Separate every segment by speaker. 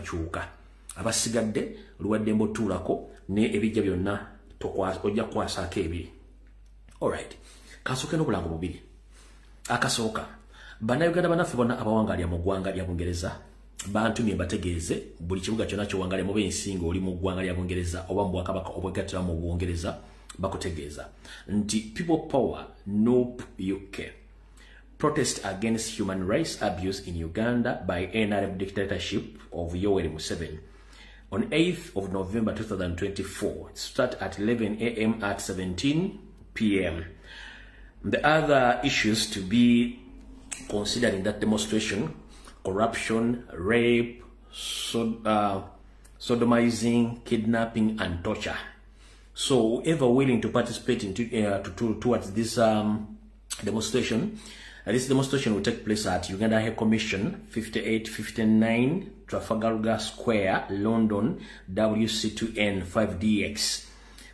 Speaker 1: enkyukakyuka. Abasigadde luwaddembe otuulako ne ebijja byonna ojja kukwasaako ebiri. Alright, kasooke n'obulango bubiri. Akasooka, Bannayuganda bannaffe bonna abawangalya mu ggwanga lya Bungereza bantumye mbategeeze buli kibuga kyonna ky'owangalya muba ensinga oli mu ggwanga lya Bungereza oba mu bwakabaka obwegattira mu Bungereza, bakutegeeza nti People Power NUP UK protest against human rights abuse in Uganda by NRM dictatorship of Yoweri Museveni on 8th of November 2024, start at 11 a.m. at 17 p.m. The other issues to be considered in that demonstration: corruption, rape, sodomizing, kidnapping, and torture. So whoever willing to participate towards this demonstration, this demonstration will take place at Uganda High Commission, 5859 Trafalgar Square, London, WC2N 5DX.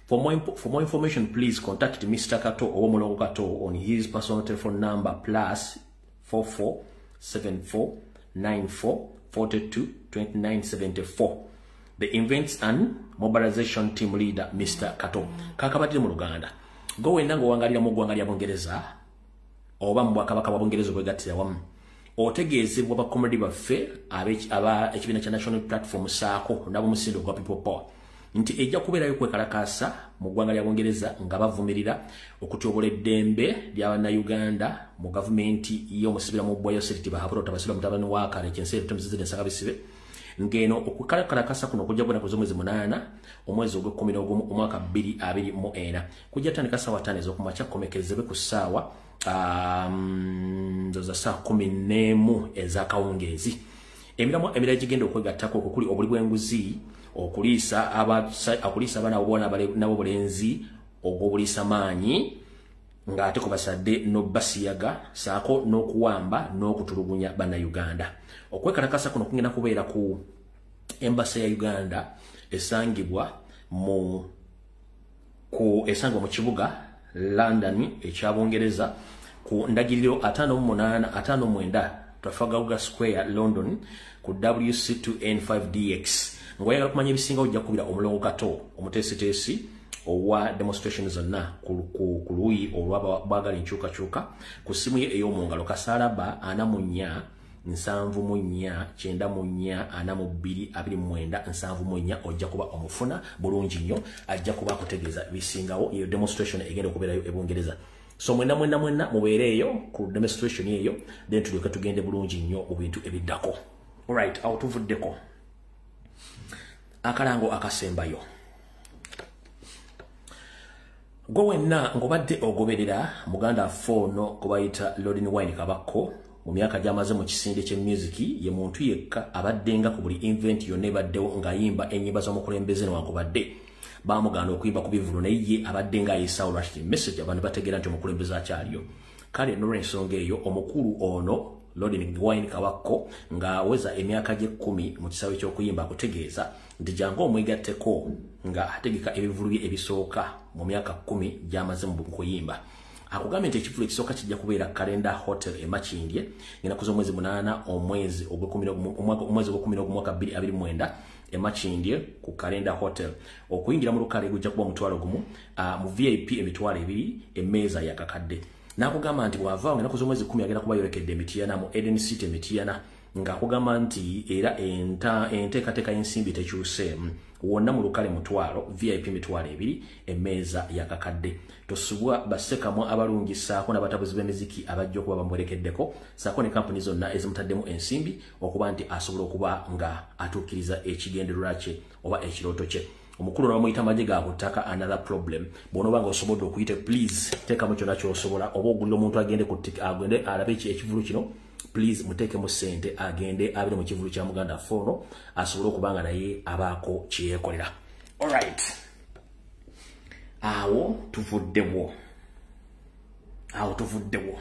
Speaker 1: For more information, please contact Mr. Kato or Mulongo Kato on his personal telephone number +44 74 94 42 29 74. The events and mobilization team leader, Mr. Kato. Kakabadde mu Luganda. Go wenna ng'owangalira mu ggwanga lya Bungereza oba mu bwakabaka bwa Bungereza obwegattira wamu, otegeezebwa bakomedi baffe aba ekibiina kya National Platform saako n'ab'omusinde ogwa People Power nti ejja kubeerayo kwekalakaasa mu ggwanga lya Bungereza nga bavumirira okutyobola eddembe ly'Abannayuganda mu gavumenti y'omusibira mu bbwa Yoseri Tibuhaburwa Tabasirwa mutabani wa Kale Kyenseere Tumuzizire Nsaka Bisibe, ng'eno okukalakasa kuno kujja kubeera ku z'omwezi 8 omwezi ogw'ekkumi n'ogumu omwaka 2024, kujja tandika ssaawa 5 ez'okumakya kukomekerezebwe ku ssaawa za saa 11 ez'akawungeezi. Emirimu emirala gigenda okwegattako okuli obuli bw'enguzi, okuliisa abaana ab'obuwala n'ab'obulenzi ogw'obuliisa maanyi ng'ate kubasadde n'obbasiyaga saako n'okuwamba n'okutulugunya Bannayuganda. Okwekalakasa kuno kugenda kubeera ku embassy ya Uganda esangibwa mu kibuga London ekya Bungereza ku ndagiriro 58 59 Trafalgar Square, London, ku WC2N5DX. Ng'oyagala kumanya ebisinga ojja kukubira Omulongo Kato omuteesiteesi owa demonstration zonna ku luuyi olw'abaagala enkyukakyuka ku ssimu ye ey'omu ngalo kasalaba 44 74 94 42 29 74, ojja kuba omufuna bulungi nnyo, ajja kuba akutegeeza bisingawo. Eyo demonstration egenda okubeerayo e Bungereza. So mwenna mwenna mwenna mubeereeyo ku demonstration eyo, then tulyoke tugende bulungi nnyo mu bintu ebiddako. Alright, awo tuvuddeko. Akalango akasembayo. Gwe wenna ng'obadde ogoberera muganda waffe ono gwe bayita Lordin Wine Kabakko mu myaka gy'amaze mu kisinde ky'emyuziki, ye muntu yekka abaddenga ku buli event yonna ebaddewo ng'ayimba ennyimba z'omukulembeze newankubadde bamugaana okuyimba ku bivvulu, naye ye abadde ng'ayisaawo lwaki message abantu bategeera nti omukulembeze akyaliyo. Kale n'olw'ensonga eyo omukulu ono Lordin Wine Kabakko ng'aweza emyaka gye 10 mu kisaawe ky'okuyimba akutegeeza nti jangu omwegatteko nga ategeka ebivvulu bye ebisooka mu myaka 10 gy'amaze mu kuyimba. Akugambye nti ekivvulu ekisooka kijja kubeera Calendar Hotel e Makindye ng'ennaku z'omwezi 8 omwezi ogw'ekkumi n'ogumu mwaka 2029 e Makindye ku Calendar Hotel. Okuyingira mu lukale gujja kuba 10,000, mu VIP 2,000, emmeeza yakakadde. N'akugamba nti bw'avaawo ng'ennaku z'omwezi 10 agenda kuba yolekedde Emityana mu Eden City Emityana, ng'akugamba nti era enteekateeka y'ensimbi tekyuseemu. Wonna mu lukale 10,000, VIP 2,000, emmeeza yakakadde. Tosubwa bassekamwa abalungi ssaako n'abatabuzi b'emiziki abajja okuba bamuwerekeddeko ssaako ne kampuni zonna ezimutaddemu ensimbi okuba nti asobola okuba nga atuukiriza ekigendererwa kye oba ekirooto kye. Omukulu bamuyita magye ga ku ttaka, another problem. Bw'onooba ng'osobodde okuyita, please teekamu kyonna ky'osobola, oba ogulira omuntu agende agende alabe ekivvulu kino, please muteekemu ssente agende abeere mu kivvulu kya muganda waffe ono asobole okuba nga naye abaako kye yeekolera. Alright, awo tuvuddewo, awo tuvuddewo.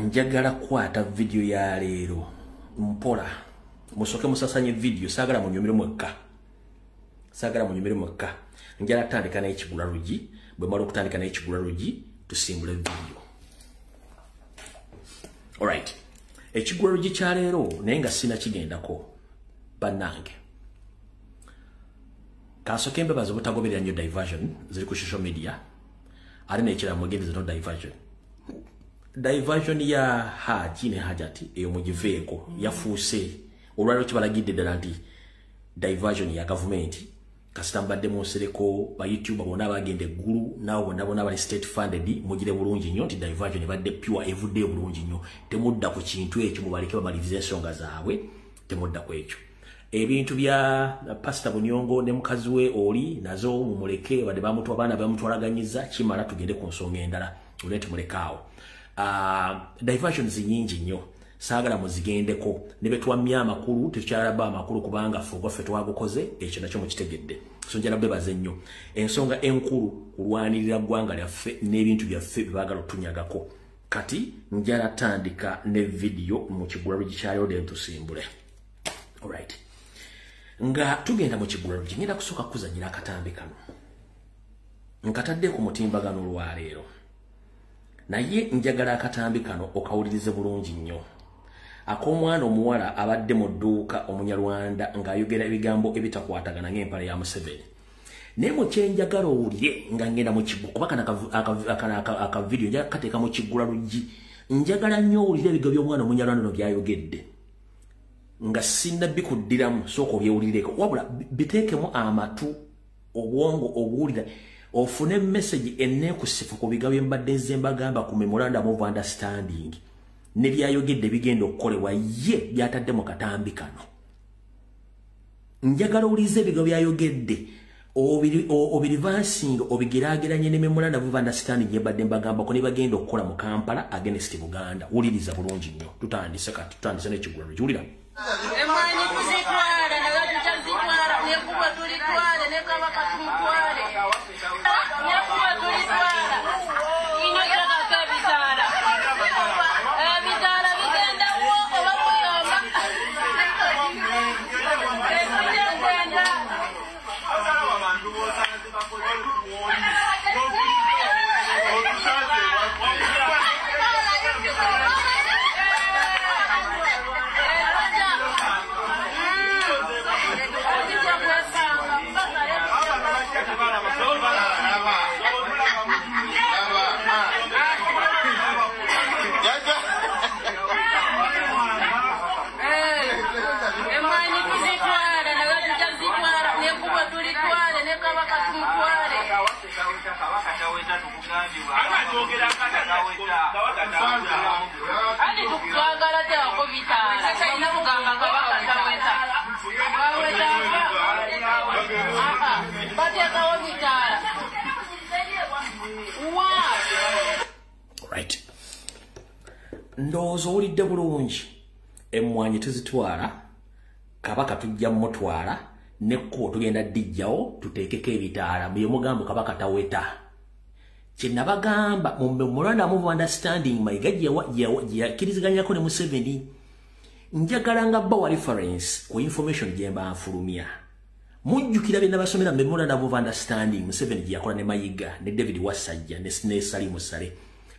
Speaker 1: Njagala kukwata vidiyo ya leero mpola, musooke musasanye vidiyo, saagala munyumire mwekka, saagala munyumire mwekka. Njagala kutandika n'ekigula luggi, bwe mmala okutandika n'ekigula luggi tusimbule vidiyo. Alright, Ekigwalo kya leero naye nga sina kigendako bannange. Kasooke mbebaze obutagoberera nnyo diversion ziri ku social media, ate n'ekirala mwegendereze no diversion. Diversion ya Haji ne Hajati eyo mugiveeko, yafuuse olwaliro kibalagidde ddala nti diversion ya gavumenti. Kasita mbadde mu nsereko ba YouTuber bonna bagenda eggulu, nabo bonna bonna bali state funded, mugire bulungi nnyo nti diversion ebadde pure, evuddeyo bulungi nnyo. Temudda ku kintu ekyo, mubaleke bamalirize ensonga zaabwe, temudda ku ekyo. Ebintu bya Pastor Bunyongo ne mukazi we oli nazo mumuleke, badde bamutwa abaana bamutwalaganyiza, kimala tugende ku nsonga endala, olete mulekaawo. Diversions nyingi nnyo, saagala muzigendeko, ne betwamya amakulu tetukyalaba amakulu kubanga ffe ogwaffe twagukoze, ekyo nakyo mukitegedde. So njala bebaze nnyo. Ensonga enkulu kulwanirira ggwanga lyaffe n'ebintu byaffe bye baagala otunyagako. Kati njala tandika ne vidiyo mu kigulalo kyayo then tusimbule. Alright. Nga tugenda mu kigulalo, ngenda kusooka kuzannyira akatambi kano. Nkatadde ku mutimbagano olwaleero. Naye njagala akatambi kano okawulirize bulungi nnyo. Ak'omwana omuwala abadde mu dduuka omunyarwanda ng'ayogera ebigambo ebitakwatagana ng'empala ya Museveni. Naye mu kye njagala owulire nga ngenda mu kiggu, kuba kano akavidiyo njagala kateeka mu kiggula luggi. Njagala nnyo owulire ebigambo by'omwana omunyarwanda ono by'ayogedde. Nga sinnabikuddiramu, sooka obyewulireko, wabula biteekemu amatu, obwongo obuwulira, ofune message enneekusifu ku bigambo bye mbadde nze mbagamba ku memorandum of understanding ne byayogedde bigenda okukolebwa ye byatadde mu katambi kano. Njagala owulirize ebigambo byayogedde, obirivansinga, obigeraageranye ne memorandum of understanding gye mbadde mbagambako ne bagenda okukola mu Kampala against Buganda. Wuliriza bulungi nnyo. Tutandise kati, tutandise n'ekigulalo. Wulira.
Speaker 2: Emwanyi tuzitwala, nazo tutazitwala, n'ekkubo tulitwale, ne Kabaka tumutwale. N'ekkubo tulitwala. Tulina ebitaala. Ebitaala bigendawo oba kuyomba. Ebigenda. Emwanyi tuzitwala, nazo tutazitwala, n'ekkubo tulitwale, ne Kabaka tumutwale. Ati twagala teewako bitaala, talina kugamba Kabaka taweta. Bawetanga, bateekawo bitaala.
Speaker 1: Right. Ndowooza owulidde bulungi. Emmwanyi tuzitwala, Kabaka tujja mutwala, n'ekkubo tugenda ddijjawo tuteekeko ebitaala. Bye mugamba Kabaka taweta. Kye nabagamba mu memorandum of understanding Mayiga gye yakkiriziganyako ne Museveni. Njagala nga bawa reference ku information gye mba nfulumya. Mujjukira bye nabasomera memorandum of understanding Museveni gye yakola ne Mayiga ne David Wasajja ne Salim Saleh.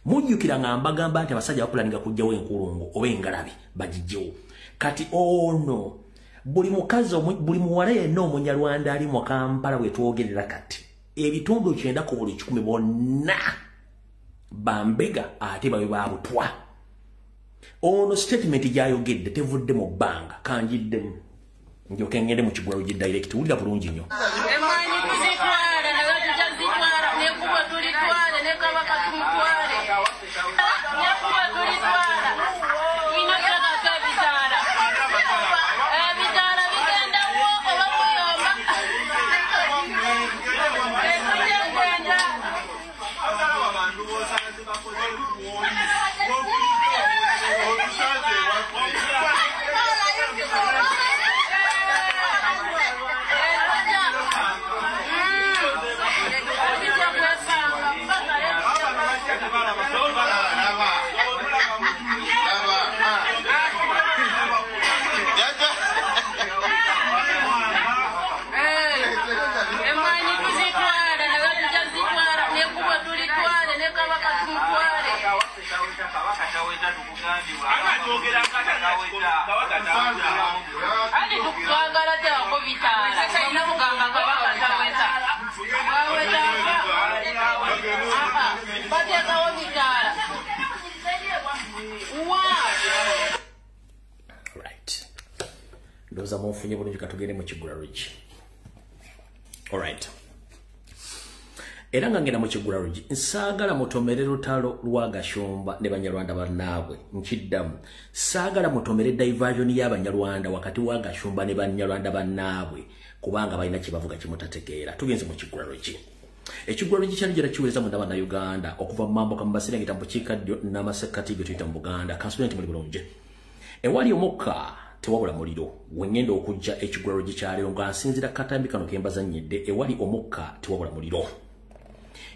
Speaker 1: Mujjukira nga mbagamba nti abasajja bapulaninga kuggyawo enkulungo oba engalabi bagijjewo. Kati ono buli mukazi, buli muwala yenna omunyarwanda ali mu Kampala bwe twogerera kati, ebitundu 90 ku buli 100 bonna bambega ate babe babutwa. Ono statement gy'ayogedde tevudde mu bbanga, kanjiddemu njoke ngende mu kigulalo gye direct. Wulira bulungi nnyo.
Speaker 2: Emwanyi tuzitwala, nazo tutazitwala, n'ekkubo tulitwale, ne Kabaka tumutwale. N'ekkubo tulitwala. Tulina ebitaala. Ebitaala bigendawo oba kuyomba. Ebigenda.
Speaker 1: Right. Ndowooza munfunye bulungi, katugende mu Kigula Ridge. Alright. Era nga ngenda mu Kigula Ridge, nsaagala mutomere lutalo lwa Gashumba ne Banyarwanda bannaabwe. Nkiddamu, saagala mutomere diversion y'Abanyarwanda wakati wa Gashumba ne Banyarwanda bannaabwe, kubanga balina kye bavuga kimutategeera. Tugenze mu Kigula Ridge. Ekigula Ridge kyali gira kiweereza munda Bannayuganda okuva mu mambuka mu Baserengeta mu bukiikaddyo n'amasekkati ge tuyita mu Buganda. Kansubire nti muli bulungi. Ewali omukka tewabula muliro. Wengenda okujja Ekigula Ridge kyaleero nga nsinziira katambi kano ke mbazannyidde, ewali omukka tewabula muliro.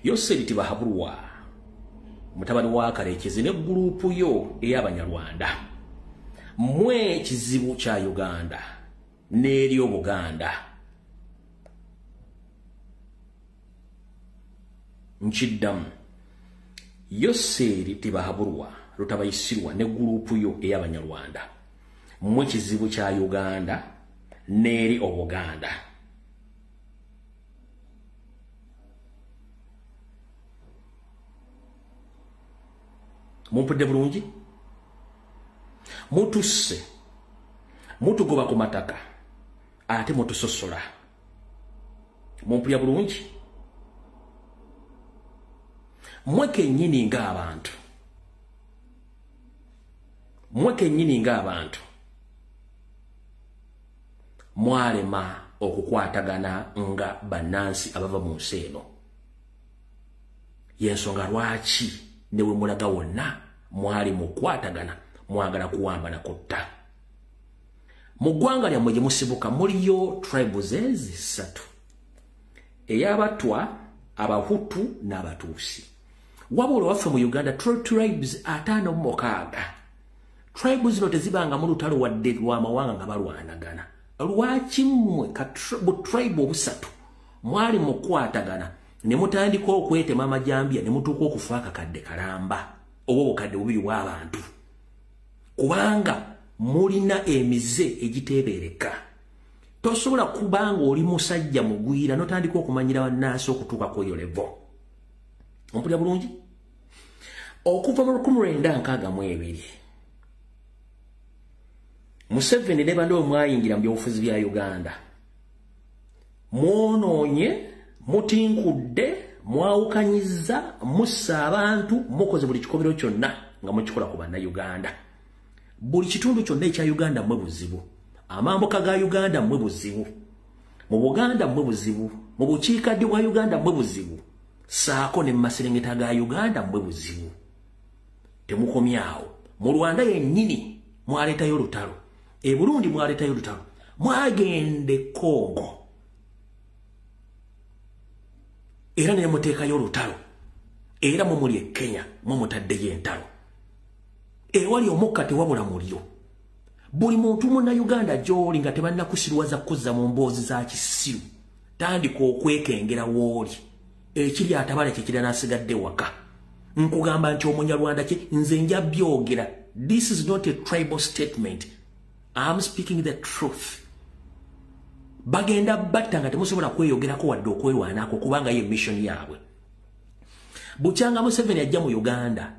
Speaker 1: Yoseri Tibahaburwa mutabani wa Karekezi ne gurupu yo ey'Abanyarwanda, mmwe kizibu kya Uganda n'eri Obuganda. Nkiddamu, Yoseri Tibahaburwa Rutabayisirwa ne gurupu yo ey'Abanyarwanda, mmwe kizibu kya Uganda n'eri Obuganda. Mumpudde bulungi? Mutusse, mutugoba ku mataka, ate mutusosola. Mumpulya bulungi? Mmwe kennyini ng'abantu, mmwe kennyini ng'abantu mwalema okukwatagana nga bannansi abava mu nsi eno. Y'ensonga lwaki ne we mulaga wonna mwali mukwatagana, mwagala kuwamba na kutta. Mu ggwanga lyammwe gye musibuka muliyo tribes ezi ssatu: ey'Abatwa, Abahutu n'Abatuusi. Wabula waffe mu Uganda tribes 56. Tribes zino tezibanga mu lutalo wadde lw'amawanga nga balwanagana. Lwaki mmwe bu tribe obusatu mwali mukwatagana ne mutandika okwetema amajambiya ne mutuuka okufa akakadde kalamba oba obukadde bubiri bw'abantu? Kubanga mulina emize egiteebereka. Tosobola kubanga oli musajja mugwira n'otandika okumanyira bannansi okutuuka ku eyo level. Ompulira bulungi? Okuva mu 1962 Museveni ne banne mwayingira mu byobufuzi bya Uganda, mwonoonye, mutinkudde, mwawukanyizza, mussa abantu, mukoze buli kikobero kyonna nga mukikola ku Bannayuganda. Buli kitundu kyonna ekya Uganda mmwe buzibu. Amambuka ga Uganda mmwe buzibu. Mu Buganda mmwe buzibu. Mu bukiikaddyo bwa Uganda mmwe buzibu. Saako ne mu maserengeta ga Uganda mmwe buzibu. Temukomyawo. Mu Rwanda yennyini mwaleetayo olutalo. E Burundi mwaleetayo olutalo. Mwagende Congo era ne muteekayo olutalo. Era mwe muli e Kenya mwe mutaddeyo entalo. Ewali omukka tewabula muliro. Buli muntu Munnayuganda gy'oli nga tebannakusirwaza kuzza mu mboozi za kisiru, tandika okwekengera w'oli. Ekiri atabala kye kirala n'asigadde waka. Nkugamba nti Omunyarwanda ki nze nja byogera. This is not a tribal statement. I'm speaking the truth. Bagenda batta nga temusobola kweyogerako wadde okwerwanako, kubanga ye mission yaabwe. Bukyanga Museveni ajja mu Uganda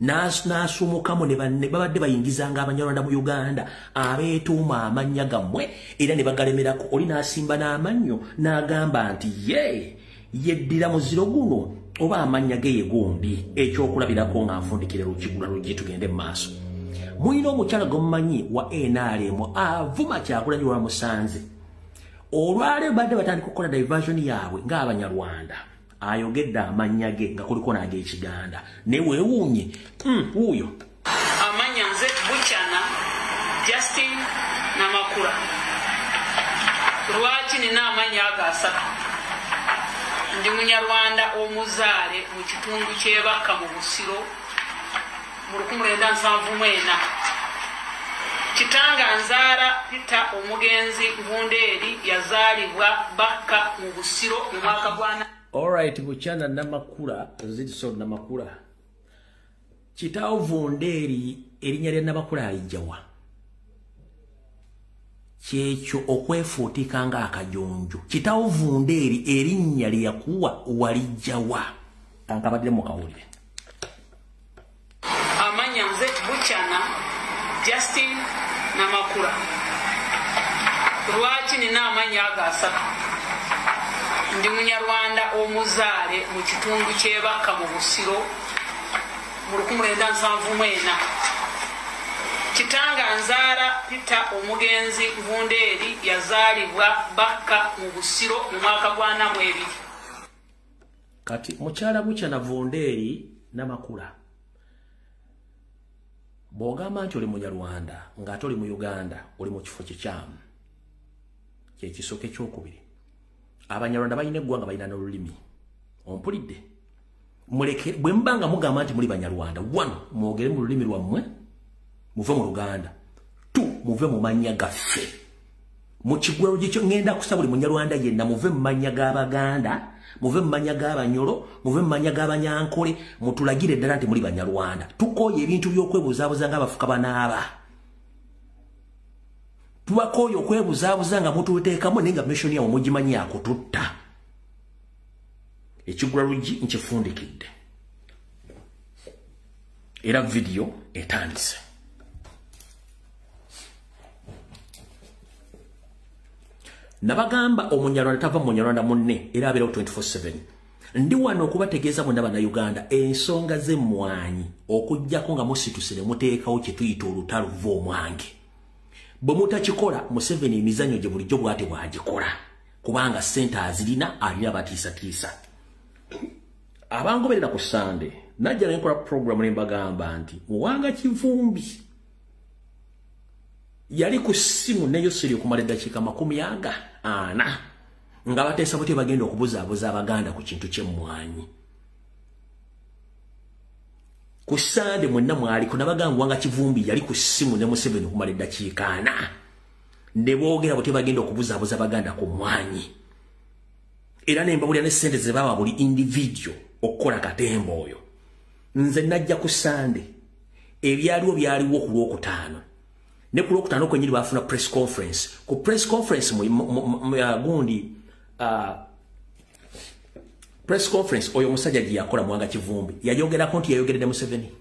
Speaker 1: n'asumukamu ne banne babadde bayingizanga Abanyarwanda mu Uganda abeetuuma amannya gammwe era ne bagalemerako. Oli n'asimba n'amannyo n'agamba nti ye yeddira muziro guno oba amannya ge ye gundi. Ekyokulabirako nga nfundikire Lukigula Luggi, tugende mu maaso. Mulina omukyala gwe wa NRM avuma Kyagulanyi lwamusanze. Olwaleero badde batandika okukola diversion yaabwe ng'Abanyarwanda. Ayogedde amannya ge nga kuliko n'ag'Ekiganda. Ne weewuunye, wuuyo.
Speaker 2: Amannya nze Buchana Justin Namakula. Lwaki nina amannya ago asatu? Ndi Munyarwanda omuzaale mu kitundu ky'e Bakka mu Busiro mu 1974. Kitanga nzaala Peter omugenzi Nvundeeri yazaalibwa Bakka mu Busiro mu mwaka gwa
Speaker 1: Alright, Buchana Namakula, Zidson Namakula. Kitaawo Vundeeri erinnya lya Namakula alijjawa? Kyekyo okwefuutika ng'akajonjo. Kitaawo Vundeeri erinnya lye yakuwa walijjawa? Kankabaddire mukawulire.
Speaker 2: Amanya nze Buchana Justin Namakula. Lwaki nina amanya ago asatu? Ndi Munyarwanda omuzaale mu kitundu ky'e Bakka mu Busiro mu 1974. Kitanga nzaala Peter omugenzi Vundeeri yazaalibwa Bakka mu Busiro mu mwaka gwa 42.
Speaker 1: Kati mukyala Buchana Vundeeri Namakula, bw'ogamba nti oli Munyarwanda ng'ate oli mu Uganda, oli mu kifo kikyamu. Kyekisooka. Ekyokubiri, Abanyarwanda balina eggwanga, balina n'olulimi. Ompulidde? Muleke bwe muba nga mugamba nti muli Banyarwanda, one, mwogere mu lulimi lwammwe, muve mu Luganda. Two, muve mu mannya gaffe. Mu kigwero gikyo ŋŋenda kusaba buli Munyarwanda yenna muve mu mannya g'Abaganda, muve mu mannya g'Abanyolo, muve mu mannya g'Abanyankole, mutulagire ddala nti muli Banyarwanda. Tukooye ebintu by'okwebuzaabuza ng'abafuka banaaba. Tubakooye okwebuzaabuza nga mututeekamu naye nga mission yammwe mugimanyi yakututta. Ekigula luggi nkifundikidde. Era vidiyo etandise. Nabagamba Omunyarwanda tava Munyarwanda munne era abeerawo 24/7. Ndi wano okubategeeza mwenna Bannayuganda ensonga z'emmwanyi okuggyako nga musituse ne muteekawo kye tuyita olutalo luva omwange. Bwe mutakikola, Museveni emizannyo gye bulijjo bw'ati bw'agikola, kubanga ssente azirina, alina abatiisatiisa. Abangoberera ku Sande najja ne nkola program ne mbagamba nti Muwanga Kivumbi yali ku ssimu ne Yoseri okumala eddakiika 40 nga bateesa butya bagenda okubuzaabuza Abaganda ku kintu ky'emmwanyi. Ku Sande mwenna mwaliko, nabagamba Muwanga Kivumbi yali ku ssimu ne Museveni okumala eddakiika 40 ne boogera butya bagenda okubuzaabuza Abaganda ku mmwanyi. Era ne mbabulira ne ssente ze bawa buli individual okukola katemba oyo. Nze najja ku Sande, ebyaliwo byaliwo ku Lwokutaano. Ne ku Lwokutaano kwennyini baafuna press conference. Ku press conference gundi press conference oyo omusajja gye yakola Muwanga Kivumbi yayogerako nti yayogeredde Museveni.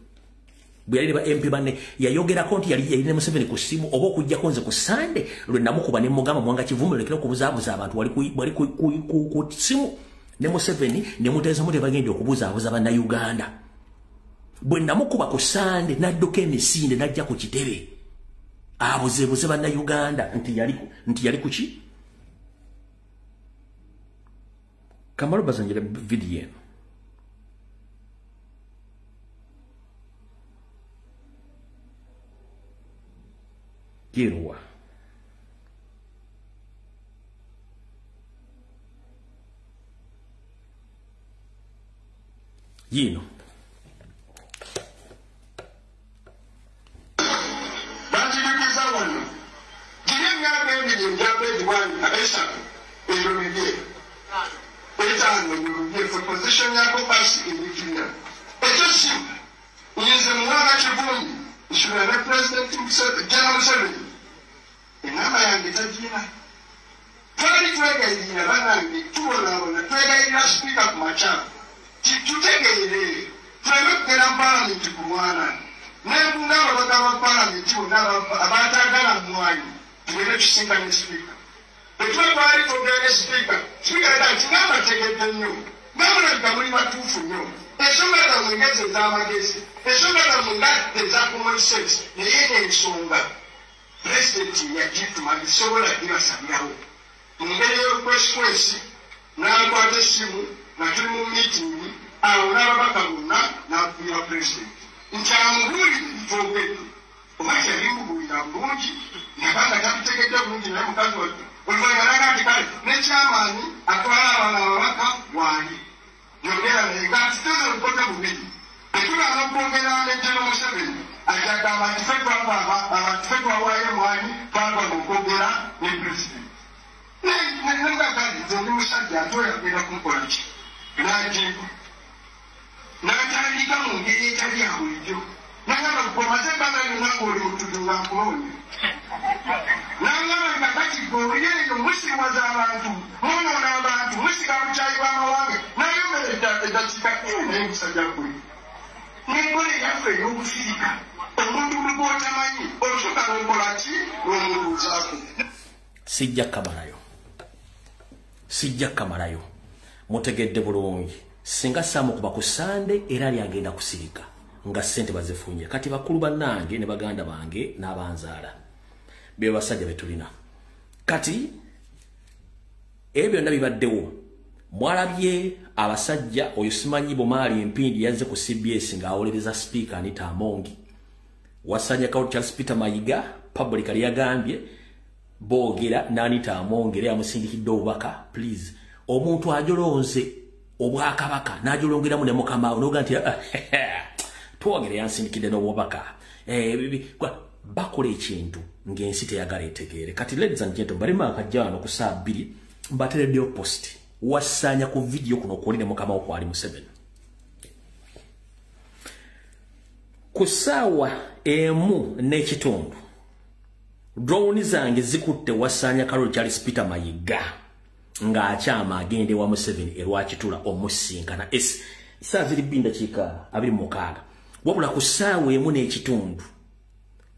Speaker 1: Bwe yali ne ba MP banne yayogerako nti yali ne Museveni ku ssimu, oba okuggyako nze ku Sande lwe namukuba ne mugamba Muwanga Kivumbi olekera okubuzaabuza abantu, wali ku ssimu ne Museveni ne muteesamu tebagenda okubuzaabuza Bannayuganda. Bwe namukuba ku Sande n'adduka emisinde n'ajja ku kitebe abuzeebuze Bannayuganda nti yali ku ki? Kamalo bazanjira vidiyo eno. Yeruwa. Yino.
Speaker 3: Bakirikiza wano. Giri emyaka ebiri emyaka egiwanyi esatu ebyo bibye. Etaano ebyo bibye for position yako basi ebikirira. Ekyo si nze Muwanga Kivumbi nsubira ne President General Museveni. Enamba yange tagirina. Twali twegayirira bannange tubonaabona twegayirira sipiika ku makya. Tutegeere tuleme kugenda mu paalamenti kulwana. Neekunga ababaka ba paalamenti bonna abaataagala mmwanyi tugende tusinkane sipiika. Bwe tuba twali twogera ne sipiika, sipiika yagamba nti namba ntegedde nnyo. Namulabika muli batuufu nnyo. Ensonga zammwe nga ze ez'amagezi, ensonga zammwe nga eza common sense, naye eno ensonga pulezidenti yagituma nsobola gibasabirawo. Mu ngeri y'olukwesikwesi n'akwata essimu nga tuli mu miitingi awo n'ababaka bonna n'akubira pulezidenti nti amubuulire bitwogedde oba teyabimubuulira bulungi nabanga tabitegedde bulungi naye mukazi wattu oluvannyuma n'agamba nti kale n'ekyamaanyi atwala abaana ababaka waali yogera naye nga nti teze olukote bubiri tetugaana okwogera ne General Museveni ajja kugamba nti ffe abantu ffe twawaayo emmwanyi twagala okwogera ne pulezidenti. Nenga nze ndi musajja ate oyo agenda kunkola ki? N'agimpa. N'atandika mu ngeri etali ya bulijjo. Nangamba omaze ebbanga lyonna ng'oli mutujju nga nkunoonya. Nangamba kakati gwe oli eyo musiwaza abantu, mwonoona abantu, musiga bukyayi bw'amawanga. Nayomera eddakiika naye musajja gwe. N'enkola eyaffe ey'obusirika, omuntu gw'otamanyi osooka n'okola ki n'omubuuzaako.
Speaker 1: Sijja kamalayo. Sijja kamalayo. Mutegedde bulungi. Singa saamukuba ku Sande era lyagenda kusirika nga ssente bazifunye. Kati bakulu bannange ne baganda bange n'abanzaala be basajja be tulina. Kati ebyo byonna bibaddewo. Mwalabye abasajja oyo simanyi Bumaali Empindi yazze ku CBS ng'awolereza Sipiika Anita Among. Wasanya Charles Peter Mayiga publicly yagambye boogera n'Anita Among era yamusindikidde obubaka, please omuntu ajolonze obwakabaka n'ajolongeramu ne mukama we n'oga nti twogere yansindikidde n'obubaka. Bakola ekintu ng'ensi teyagala etegeere. Kati ladies and gentlemen, balima akajja wano ku ssaawa 2 mbatereddeyo post wasanya ku video kuno kwoli ne mukama wo kwali Museveni. Ku ssaawa 1:15 drone zange zikutte wasanya Karoli Charles Peter Mayiga ng'akyama agende wa Museveni e Rwakitula omusinkana essaawa ziri 2:26. Wabula ku ssaawa 1:15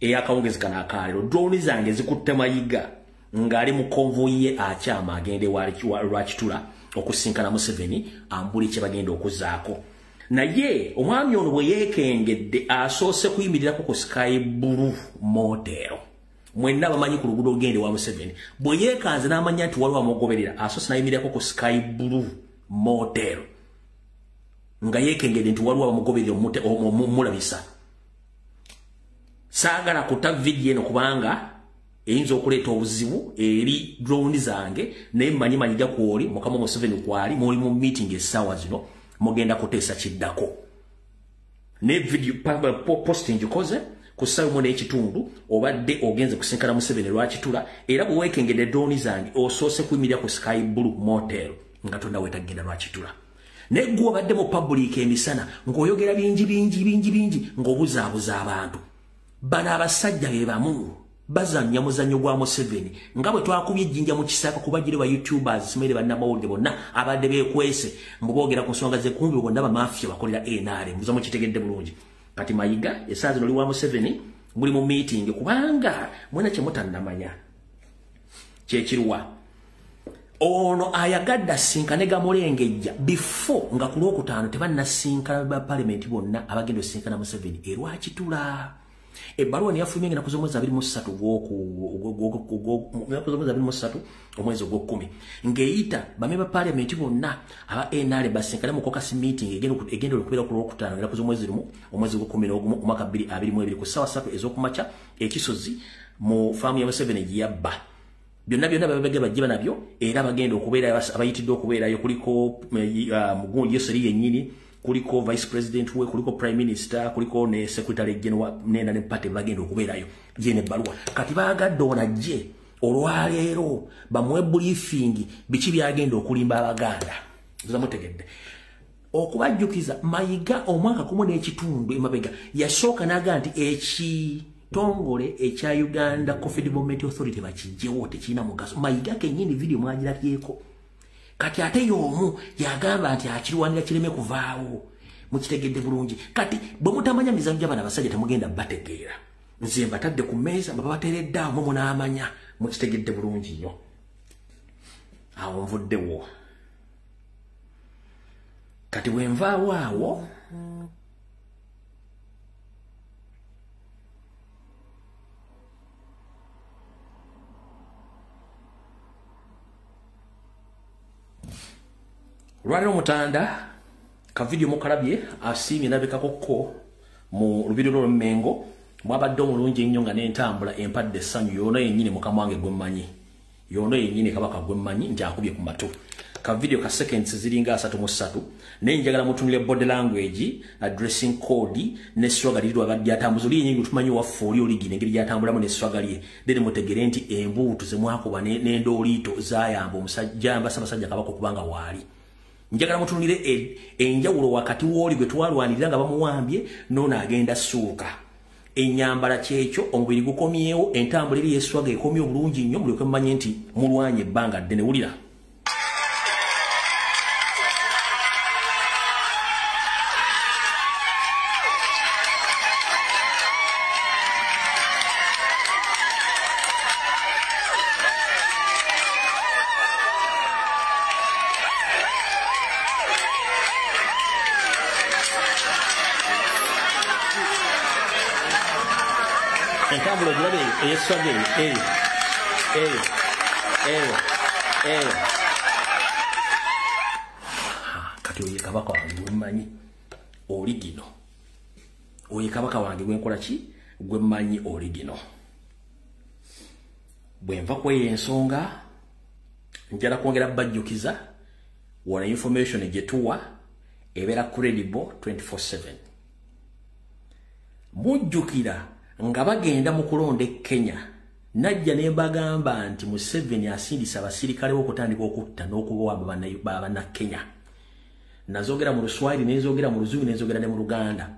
Speaker 1: ey'akawungezi kano akaleero drone zange zikutte Mayiga ng'ali mu konvoyi ye akyama agende wa Rwakitula okusinkana Museveni ambuli kye bagenda okuzaako. Naye omwami ono bwe yeekengedde asoose kuyimirirako ku Sky Blue Motel. Mwenna bamanyi ku luguudo olugenda ewa Museveni. Bwe yeekanze n'amanya nti waliwo amugoberera, asoose n'ayimirirako ku Sky Blue Motel nga yeekengedde nti waliwo abamugoberera omulabisa. Saagala kuta vidiyo eno kubanga eyinza okuleeta obuzibu eri drone zange, naye mmanyi Mayiga kwoli mukama Museveni kwali muli mu meeting essaawa zino mugenda kuteesa kiddako. Ne video posting gikoze ku ssaawa 1:15 obadde ogenze kusinkana Museveni Rwakitula, era bwe weekengedde drone zange osoose kuyimirira ku Sky Blue Motel nga tonda weetagenda Rwakitula. Naye gwe obadde mu public emisana ng'oyogera bingi bingi bingi bingi ng'obuzaabuza abantu. Bano abasajja be bamu bazannya muzannyo gwa Museveni nga bwe twakubye ejjinja mu kisaka kubagire ba YouTubers simere bannamawulire bonna abadde beekwese mbu boogera ku nsonga z'enkumbi bonna bamafia bakolera NRM. Muza mukitegedde bulungi. Kati Mayiga essaawa zino oli wa Museveni muli mu meeting kubanga mwena kye mutannamanya kyekiruwa. Ono ayagadde asinkane Gamulengejja before nga ku Lwokutaano tebannasinkana ba parliament bonna abagenda osinkana Museveni e Rwakitula. Ebbaluwa neyafulumye ng'ennaku z'omwezi 23 omwezi ogw'ekkumi ng'eyita bamemba parliament bonna aba NRM basinkane mu caucus meeting egenda okubeera ku Lwokutaano ng'ennaku z'omwezi 1 omwezi ogw'ekkumi n'ogumu omwaka 2022 ku ssaawa 3 ez'okumakya ekisozi mu faamu ya Museveni gye yabba. Byonna byonna babege bajje nabyo era bagenda okubeera abayitiddwa okubeerayo kuliko Mugunji Yoseri yennyini, kuliko vice president we, kuliko prime minister, kuliko ne secretary general nena ne party bagenda okubeerayo je ne baluwa. Kati baagadde ono ajje olwaleero bamuwe briefing biki byagenda okulimba Abaganda. Nza mutegedde. Okubajjukiza Mayiga omwaka 1.5 emabega yasooka n'agamba nti ekitongole ekya Uganda Coffee Development Authority bakijjewo tekirina mugaso. Mayiga kennyini video mwagirabyeko. Kati ate y'omu yagamba nti akirwanira kireme kuvaawo. Mukitegedde bulungi. Kati bwe mutamanya mizannyo gy'abaana abasajja temugenda bategeera. Nze mbatadde ku mmeeza babateeredde awo mwe munaamanya. Mukitegedde bulungi nnyo. Awo nvuddewo. Kati bwe nvaawo awo olwaleero Omutanda ka video mukalabye asiimye nabekakokko mu lubiri lw'Olummengo mwabadde omulungi ennyo nga n'entambula empadde essanyu yoono yennyini mukama wange gwe mmanyi, yoono yennyini kabaka gwe mmanyi nti akubye ku matu. Ka video ka seconds ziringa 33 naye njagala mutunule body language, dressing code ne swagger liri abadde atambuza oli yennyini tumanyi waffe oli oligina engeri gy'atambulamu ne swagger lye, then mutegere nti embuutu ze mwakuba n'endooliito zaayamba omusajja Ssaabasajja Kabaka okubanga waali. Njagala mutunulire enjawulo wakati w'oli gwe twalwanirira nga bamuwambye n'ono agenda ssuuka. Ennyambala kyekyo, omubiri gukomyewo, entambula eri yeswaga ekomye obulungi nnyo, mulyoke mumanye nti mulwanye ebbanga ddene. Wulira. Entambula ogirabe eyeswaga eyo, eyo, eyo, eyo. Kati oye kabaka wange gwemmanyi oli gino. Oye kabaka wange gwenkola ki? Gwemmanyi oli gino. Bwe nva kweyo ensonga, njala kwongera bajjukiza wano information gye tuwa ebeera credible 24/7. Mujjukira nga bagenda mu kulonda e Kenya, najja ne mbagamba nti Museveni asindisa abasirikale okutandika okutta n'okubawamba Bannakenya. Nazogera mu Luswahili, nenzogera mu Luzungu, nenzogera ne mu Luganda.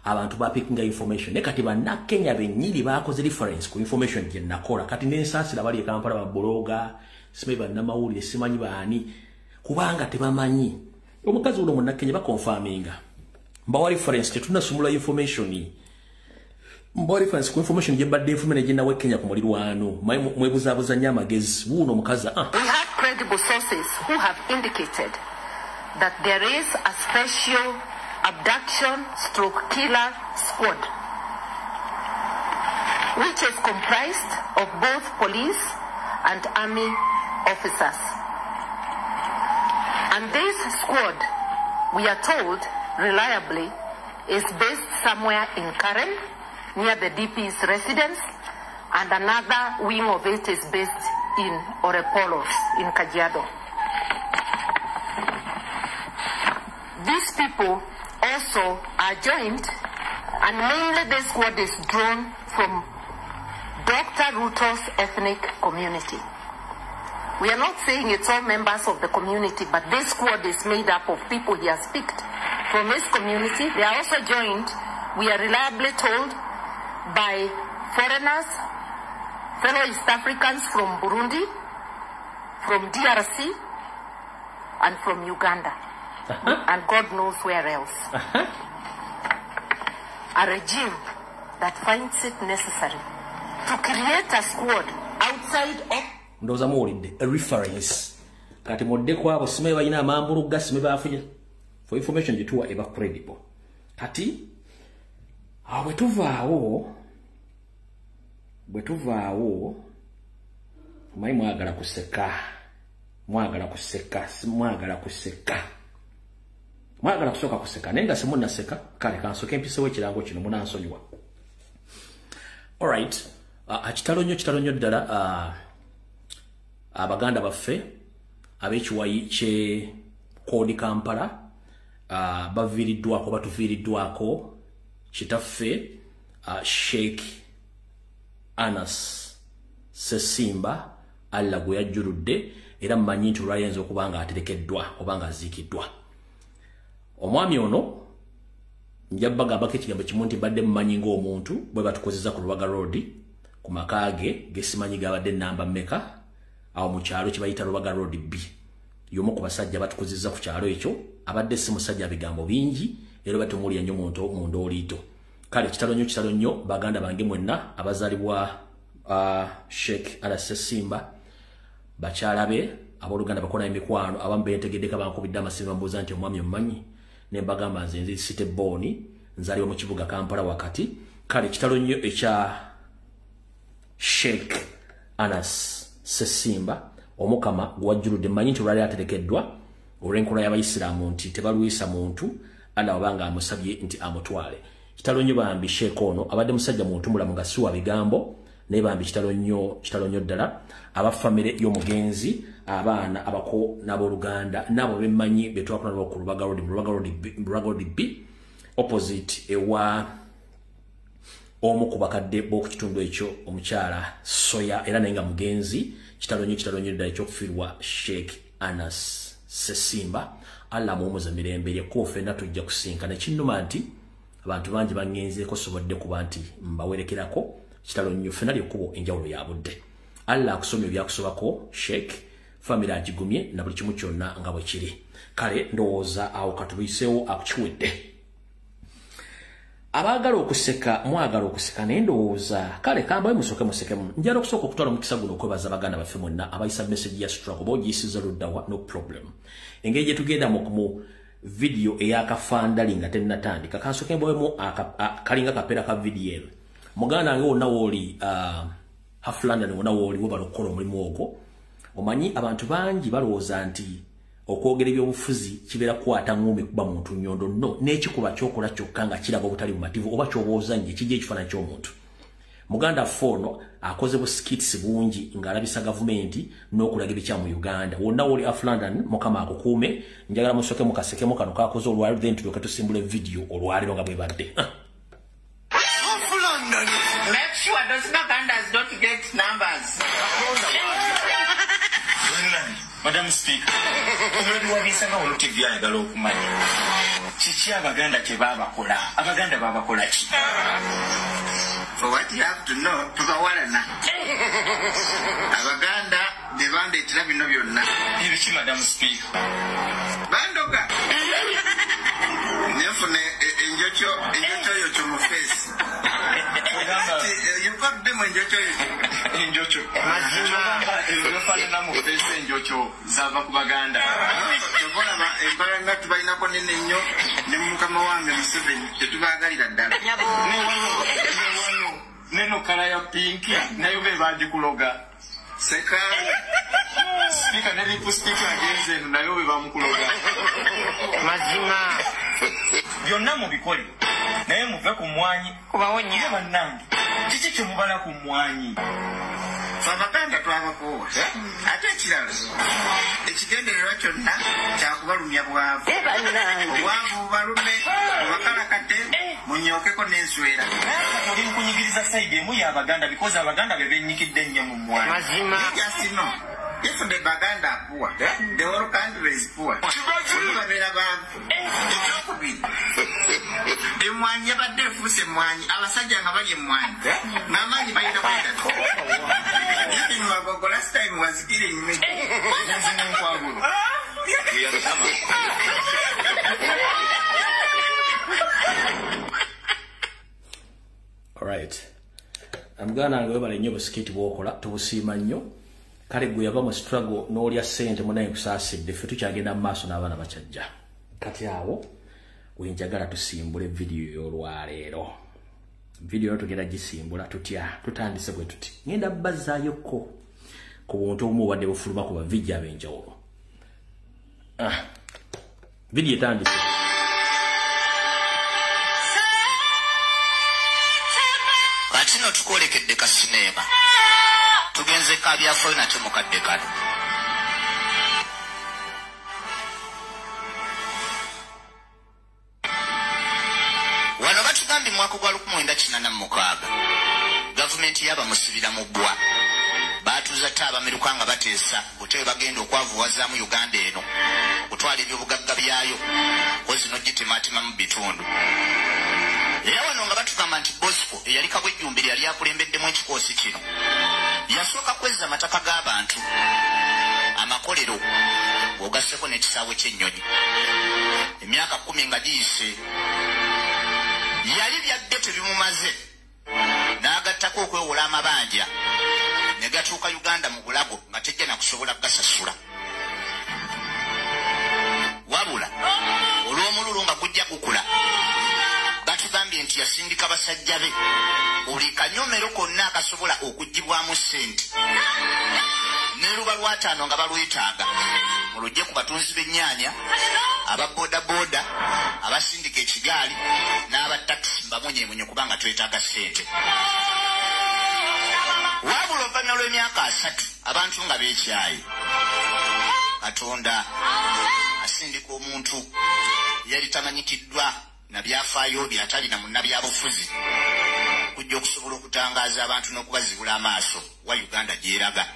Speaker 1: Abantu bapikinga information. Ne kati Bannakenya bennyini bakoze reference ku information gye nakola. Kati nensaasira bali e Kampala babulooga, simanyi bannamawulire, simanyi baani, kubanga tebamanyi. Omukazi uno Munnakenya bakonfaminga. Mbawa reference, tetunnasumula information. Mbawa reference ku information gye mbadde nfumye ne gye nawa e Kenya ku mulirwano. Mwebuzaabuza nnyo amagezi. Wuuno omukazi.
Speaker 4: We have credible sources who have indicated that there is a special abduction stroke killer squad, which is comprised of both police and army officers. And this squad, we are told reliably, is based somewhere in Karen, near the DP's residence, and another wing of it is based in Orepolos, in Kajiado. These people also are joined, and mainly this squad is drawn from Dr. Ruto's ethnic community. We are not saying it's all members of the community, but this squad is made up of people he has picked from his community. They are also joined, we are reliably told, by foreigners, fellow East Africans from Burundi, from DRC, and from Uganda. And God knows where else. A regime that finds it necessary to create a squad outside of...
Speaker 1: Ndowooza muwulidde a reference. Kati muddeko abo simanyi balina amambulugga, simanyi baafunye. For information gye tuwa eba credible. Kati awo bwe tuvaawo omanyi mwagala kuseka, mwagala kuseka, mwagala kuseka, mwagala kusooka kuseka, naye nga simunnaseka. Kale kansooke mpisewo ekirango kino, munansonyiwa. Alright, kitalo nnyo, kitalo nnyo ddala. Abaganda baffe ab'ekiwayi kye Koodi Kampala baviiriddwako, batuviiriddwako kitaffe Sheikh Anas Ssesimba, Allah gwe yajjuludde, era mmanyi nti olwayinza okuba nga aterekeddwa oba nga aziikiddwa. Omwami ono nja bagambako ekigambo kimu nti mbadde mmanyi ng'omuntu bwe batukozesa ku Lubaga Road ku maka ge gesimanyi gabadde namba mmeka awo mu kyalo kye bayita Lubaga Road B. Y'omu ku basajja batukozesa ku kyalo ekyo, abadde si musajja bigambo bingi, era batumulya nnyo mu ndooliito. Kale kitalo nnyo, kitalo nnyo baganda bange mwenna abazaalibwa Sheikh Anas Ssesimba, bakyala be, abooluganda bakola emikwano, abamu bentegeddeko bankubidde amasimu bambuuza nti omwami omumanyi, ne mbagamba nze nzi City Born, nzaalibwa mu kibuga Kampala wakati. Kale kitalo nnyo ekya Sheikh Anas Ssesimba, omukama gwajjuludde. Mmanyi nti olwali aterekeddwa olw'enkola y'abayisiraamu nti tebalwisa muntu Allah wabanga amusabye nti amutwale. Kitalo nnyo bambi Sheikh ono abadde musajja muntu mulamu nga si wa bigambo, naye bambi kitalo nnyo, kitalo nnyo ddala. Aba famire y'omugenzi, abaana abako n'abooluganda n'abo bemmanyi be twakula nabo ku Lubaga Road, Lubaga Road B opposite ewa omu ku bakadde b'oku kitundu ekyo, omukyala Soya, era naye nga mugenzi. Kitalo nnyo, kitalo nnyo ddala ekyokufiirwa Sheikh Anas Ssesimba. Allah muwumuze mirembe yekko ffenna tujja kusinkana. Kinnuma nti abantu bangi bangenzeeko sobodde kuba nti mbawerekerako kitalo nnyo, ffenna lyekkubo enjawulo ya budde. Allah akusomye ebyakusobako Sheikh, family agigumye na buli kimu kyonna nga bwe kiri. Kale ndowooza awo katubiseewo akukiwedde. Abaagala okuseka mwagala okuseka, naye ndowooza kale kambawe musooke musekemu. Njala okusooka okutwala omukisa guno okwebaza baganda baffe mwenna abayisa message ya struggle, oba ogiyisiza luddawa, no problem. Engeri gye tugenda mu video ey'akafandali nga tennatandika, kansooke mbawemu kalinga kapeera ka video eno. Muganda wange wonna wooli, Half London wonna wooli, webala okukola omulimu ogwo. Omanyi abantu bangi balowooza nti okwogera ebyobufuzi kibeera kukwata ng'omi kuba muntu nnyondo. No, n'ekikuba ky'okola kyokka nga kiraga obutali bumativu oba ky'obooza nnyo kijja ekifaananyi ky'omuntu. Muganda waffe ono akoze bu skits bungi ng'alabisa gavumenti n'okulaga ebikyamu mu Uganda. Wonna wooli Half London, Mukama akukuume. Njagala musooke mukasekemu kano kakoze olwaleero, then tulyoke tusimbule video olwaleero nga bwebadde.
Speaker 5: Make sure those Bagandas don't get numbers.
Speaker 6: Madam Speaker, omulodi wabisanga wano TV ayagala okumanya kiki Abaganda kye baabakola. Abaganda baabakola ki?
Speaker 5: For what you have to know, tubawalana. Abaganda be bandeetera bino byonna.
Speaker 6: Ebiki, Madam Speaker?
Speaker 5: Bandoga. Nenfuna enjokyo yokyo mu face. You've enjokyo
Speaker 6: enjokyo. Mazima ebyofaanana mu face enjokyo zava ku Baganda.
Speaker 5: Tobolaba empalana tubalinako nene nnyo ne mukama wange Museveni tetubaagalira ddala.
Speaker 6: Newano neno kala ya pinki nayo be bagikuloga.
Speaker 5: Seka
Speaker 6: Speaker ne lipstick agenze eno nayo be bamukuloga.
Speaker 5: Mazima
Speaker 6: byonna mubikole naye muve ku mmwanyi
Speaker 5: kubawonya
Speaker 6: bannange. Kiki kye mubala ku mmwanyi?
Speaker 5: Ffe Abaganda twabakoowa. Ate ekirala ekigendererwa kyonna kyakubalumya bwavu. Obwavu bubalume, bubakalakate, munyookeko n'enswera.
Speaker 6: Oli mukunyigiriza sayidi emu y'Abaganda because Abaganda be bennyikidde ennyo mu mmwanyi.
Speaker 5: Mazima. Just know, if the Baganda are poor, the whole country is poor. Babeera baavu. Ekyokubiri, emmwanyi yabadde efuuse emmwanyi, abasajja nga balya emmwanyi n'amaanyi balina kwetatu. Even Magogo last time was killing me.
Speaker 1: Alright. Muganda wange webale nnyo busikiti bw'okola, tubusiima nnyo. Kale gwe yava mu struggle n'olya ssente munaye nkusaasidde, ffe tukyagenda mu maaso n'abaana bakyajja. Kati awo we njagala tusimbule vidiyo y'olwaleero. Vidiyo yo tugenda gisimbula tutya? Tutandise bwe tuti. Ngenda bazzaayokko ku buntu obumu obadde bufuluma ku bavijja ab'enjawulo. Vidiyo etandise.
Speaker 5: Kati no tukwolekedde ka sineema. Tugenze kabyafaayo nate mukadde kano. Wano batugambye mu mwaka gwa 1986 gavumenti y'abamusibira mu bbwa baatuuza tte abamiruka nga bateesa butebe bagenda okwavuwazaamu Uganda eno okutwala ebyobugagga byayo kozi n'ogitemaatema mu bitundu. Era wano nga batugamba nti Bosco eyali Kabwejjumbiri yali akulembeddemu ekikoosi kino yasooka kwezza amataka g'abantu, amakolero, ng'ogasseko n'ekisaawe ky'ennyonyi. Emyaka 10 nga giyise yali byadde tebimumaze n'agattako okwewola amabanja ne gatuuka Uganda mu bulago nga tejja na kusobola kugasasula. Wabula olw'omululu nga gujja gukula batugambye nti yasindika basajja be buli kanyomero konna akasobola okuggyibwamu ssente ne luba lwataano nga balwetaaga mulujje ku batunzi b'ennyaanya, aba boodabooda, abasindika ekigaali n'aba takisi mbamunyemunye kubanga twetaaga ssente. Wabula oluvannyuma lw'emyaka 3 abantu nga beekyaye, Katonda asindika omuntu yali tamanyikiddwa na byafaayo bye atali na munnabyabufuzi kujja okusobola okutangaaza abantu n'okubazibula amaaso wa Uganda gy'eraga.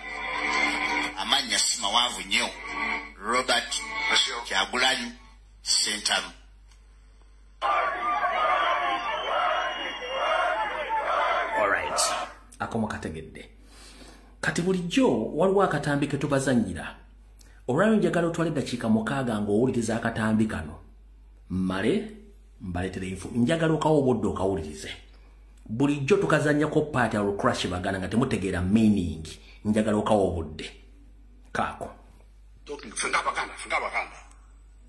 Speaker 5: Amannya si mawanvu nnyo, Robert Kyagulanyi Ssentamu.
Speaker 1: Alright, akoma kategedde. Kati bulijjo waliwo akatambi ke tubazannyira. Olwayo njagala otwale eddakiika 6 ng'owuliriza akatambi kano. Mmale mbaleetere info. Njagala okawa obudde okawulirize. Bulijjo tukazannyako part ya crash Baganda nga temutegeera meaning. Njagala okawa obudde. Kaako.
Speaker 3: Talking Fenga Baganda, Fenga Baganda.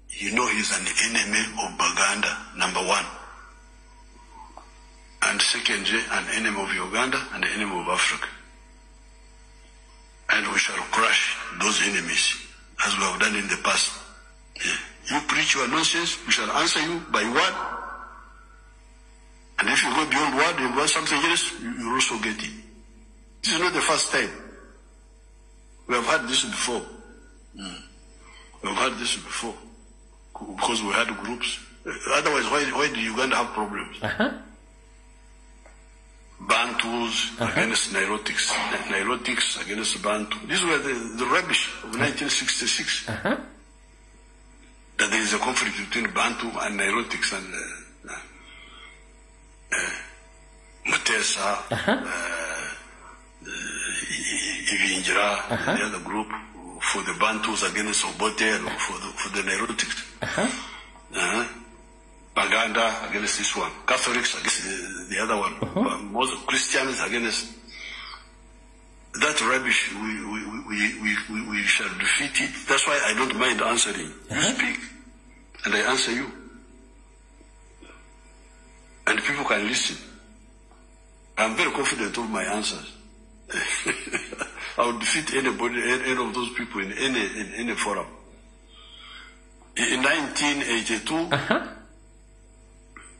Speaker 3: You know he's an enemy of Baganda, number one. And secondly, an enemy of Uganda and an enemy of Africa. And we shall crush those enemies, as we have done in the past. Yeah. You preach your nonsense, we shall answer you by word. And if you go beyond word and want something else, you also get it. This is not the first time. We have had this before. We have had this before. Because we had groups. Otherwise, why did Uganda have problems? Bantus against Nilotics, Nilotics against Bantu. These were the rubbish of 1966. That there is a conflict between Bantu and Nilotics and Mutesa, Ibingira, the other group for the Bantus against Obote and for the Nilotics. Baganda against this one, Catholics against the other one, Muslim Christians against that rubbish. We shall defeat it. That's why I don't mind answering. You speak, and I answer you, and people can listen. I'm very confident of my answers. I will defeat anybody, any of those people in any forum. In 1982.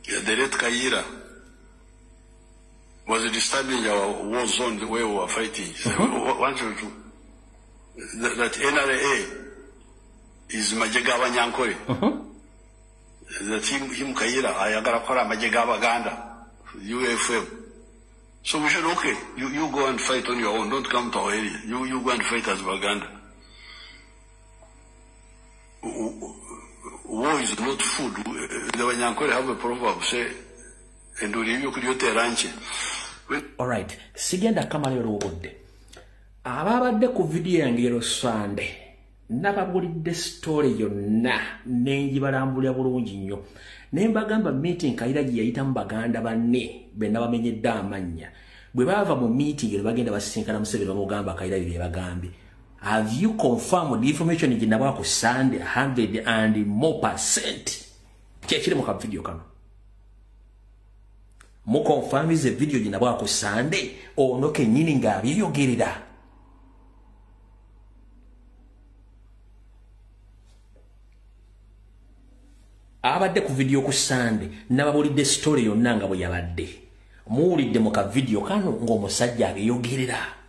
Speaker 3: The late Kaira was disturbing our war zone the way we were fighting. That NRA is Majega Banyankore. That him Kaira, ayagala kola Majega Baganda, UFM. So we said, okay, you go and fight on your own. Don't come to our area. You go and fight as Baganda. War is not food. The Banyankore have a proverb, say,
Speaker 1: All right. Sigenda kamala obudde. Ababadde ku video yange ero Sunday. Nababulidde story yonna nenjibalambulira bulungi nnyo. Ne mbagamba meeting Kaira gye yayita mu Baganda banne be nabamenyedde amannya. Bwe baava mu meeting ero bagenda basisinkana Museveni bamugamba Kaira bye bagambye. Have you confirmed the information gye nabawa ku Sunday 100 and more percent? Kyekiri mu ka video kano. Mu confirm ze video gye nabawa ku Sunday ono kennyini ng'abyeyogerera. Abadde ku video ku Sunday nababulidde story yonna nga bwe yabadde. Muwulidde mu ka video kano ng'omusajja abiyogerera.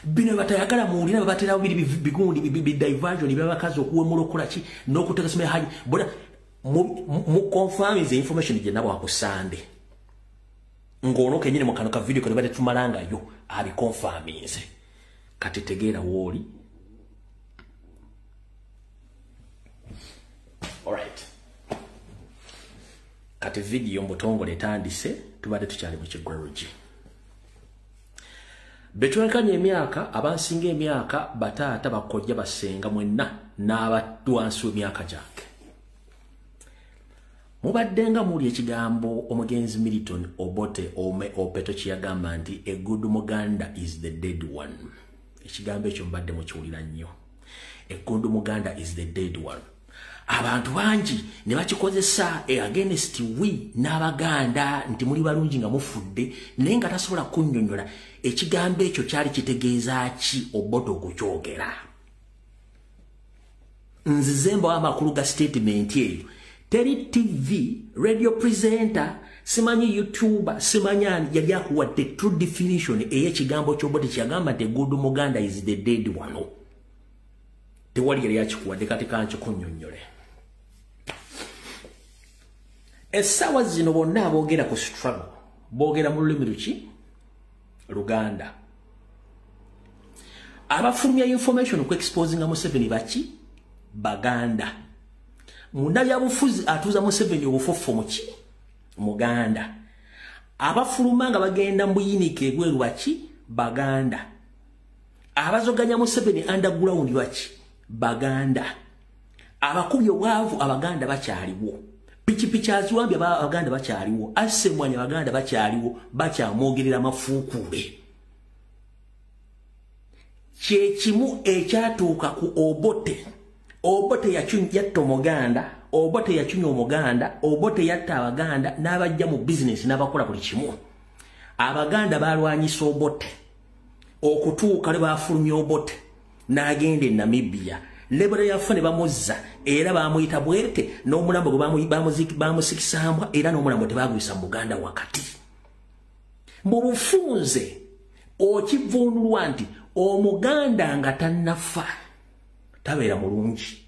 Speaker 1: Bino batayagala muwulira babaterawo biri bigundi bi diversion by'abakazi okuwemula okukola ki n'okuteeka simu ya haji bona mu confirm the information gye nabawa ku Sunday ng'ono kennyini mu kano ka video kano badde tumalangayo abiconfirminze. Kati tegeera wooli. Alright. Kati video mbutongole etandise tubadde tukyali mu kigwerugi. Betwenkanya emyaka abansinga emyaka bataata bakojja basenga mwenna n'abatwansi emyaka gyange. Mubadde nga muli ekigambo omugenzi Milton Obote Ome Opeto kye yagamba nti a good Muganda is the dead one. Ekigambo ekyo mbadde mukiwulira nnyo. A good Muganda is the dead one. Abantu bangi ne bakikozesa against we n'Abaganda nti muli balungi nga mufudde naye nga tasobola kunnyonnyola ekigambo ekyo kyali kitegeeza ki Obote okukyogera. Nzize mbawa amakulu ga statement eyo. Teri TV, radio presenter, simanyi YouTuber, simanyi ani yali akuwadde true definition ey'ekigambo ky'Obote kyagamba nti good Muganda is the dead one. Tewali yali akikuwadde kati kankikunnyonnyole. Essaawa zino bonna aboogera ku struggle boogera mu lulimi luki? Luganda. Abafulumya information ku exposinga Museveni baki? Baganda. Munnabyabufuzi atuuza Museveni obufofo muki? Muganda. Abafuluma nga bagenda mbuyinike ebweru baki? Baganda. Abazoganya Museveni underground baki? Baganda. Abakubi obwavu abaganda bakyaliwo. Pichipichi aziwambye abaganda bakyaliwo. Asemwanya abaganda bakyaliwo, bakyamwogerera mafuukule. Kyekimu ekyatuuka ku Obote. Obote yatta Omuganda, Obote yacunya Omuganda, Obote yatta Abaganda n'abajja mu bizinesi n'abakola buli kimu. Abaganda balwanyisa Obote okutuuka lwe baafulumya Obote n'agenda e Namibia. Lebera yafa ne bamuzza era bamuyita bwete n'omulambo gwe bamusikisambwa era n'omulambo tebaguyisa mu Buganda wakati. Mu bufunze okivvuunulwa nti Omuganda nga tannafa tabeera mulungi,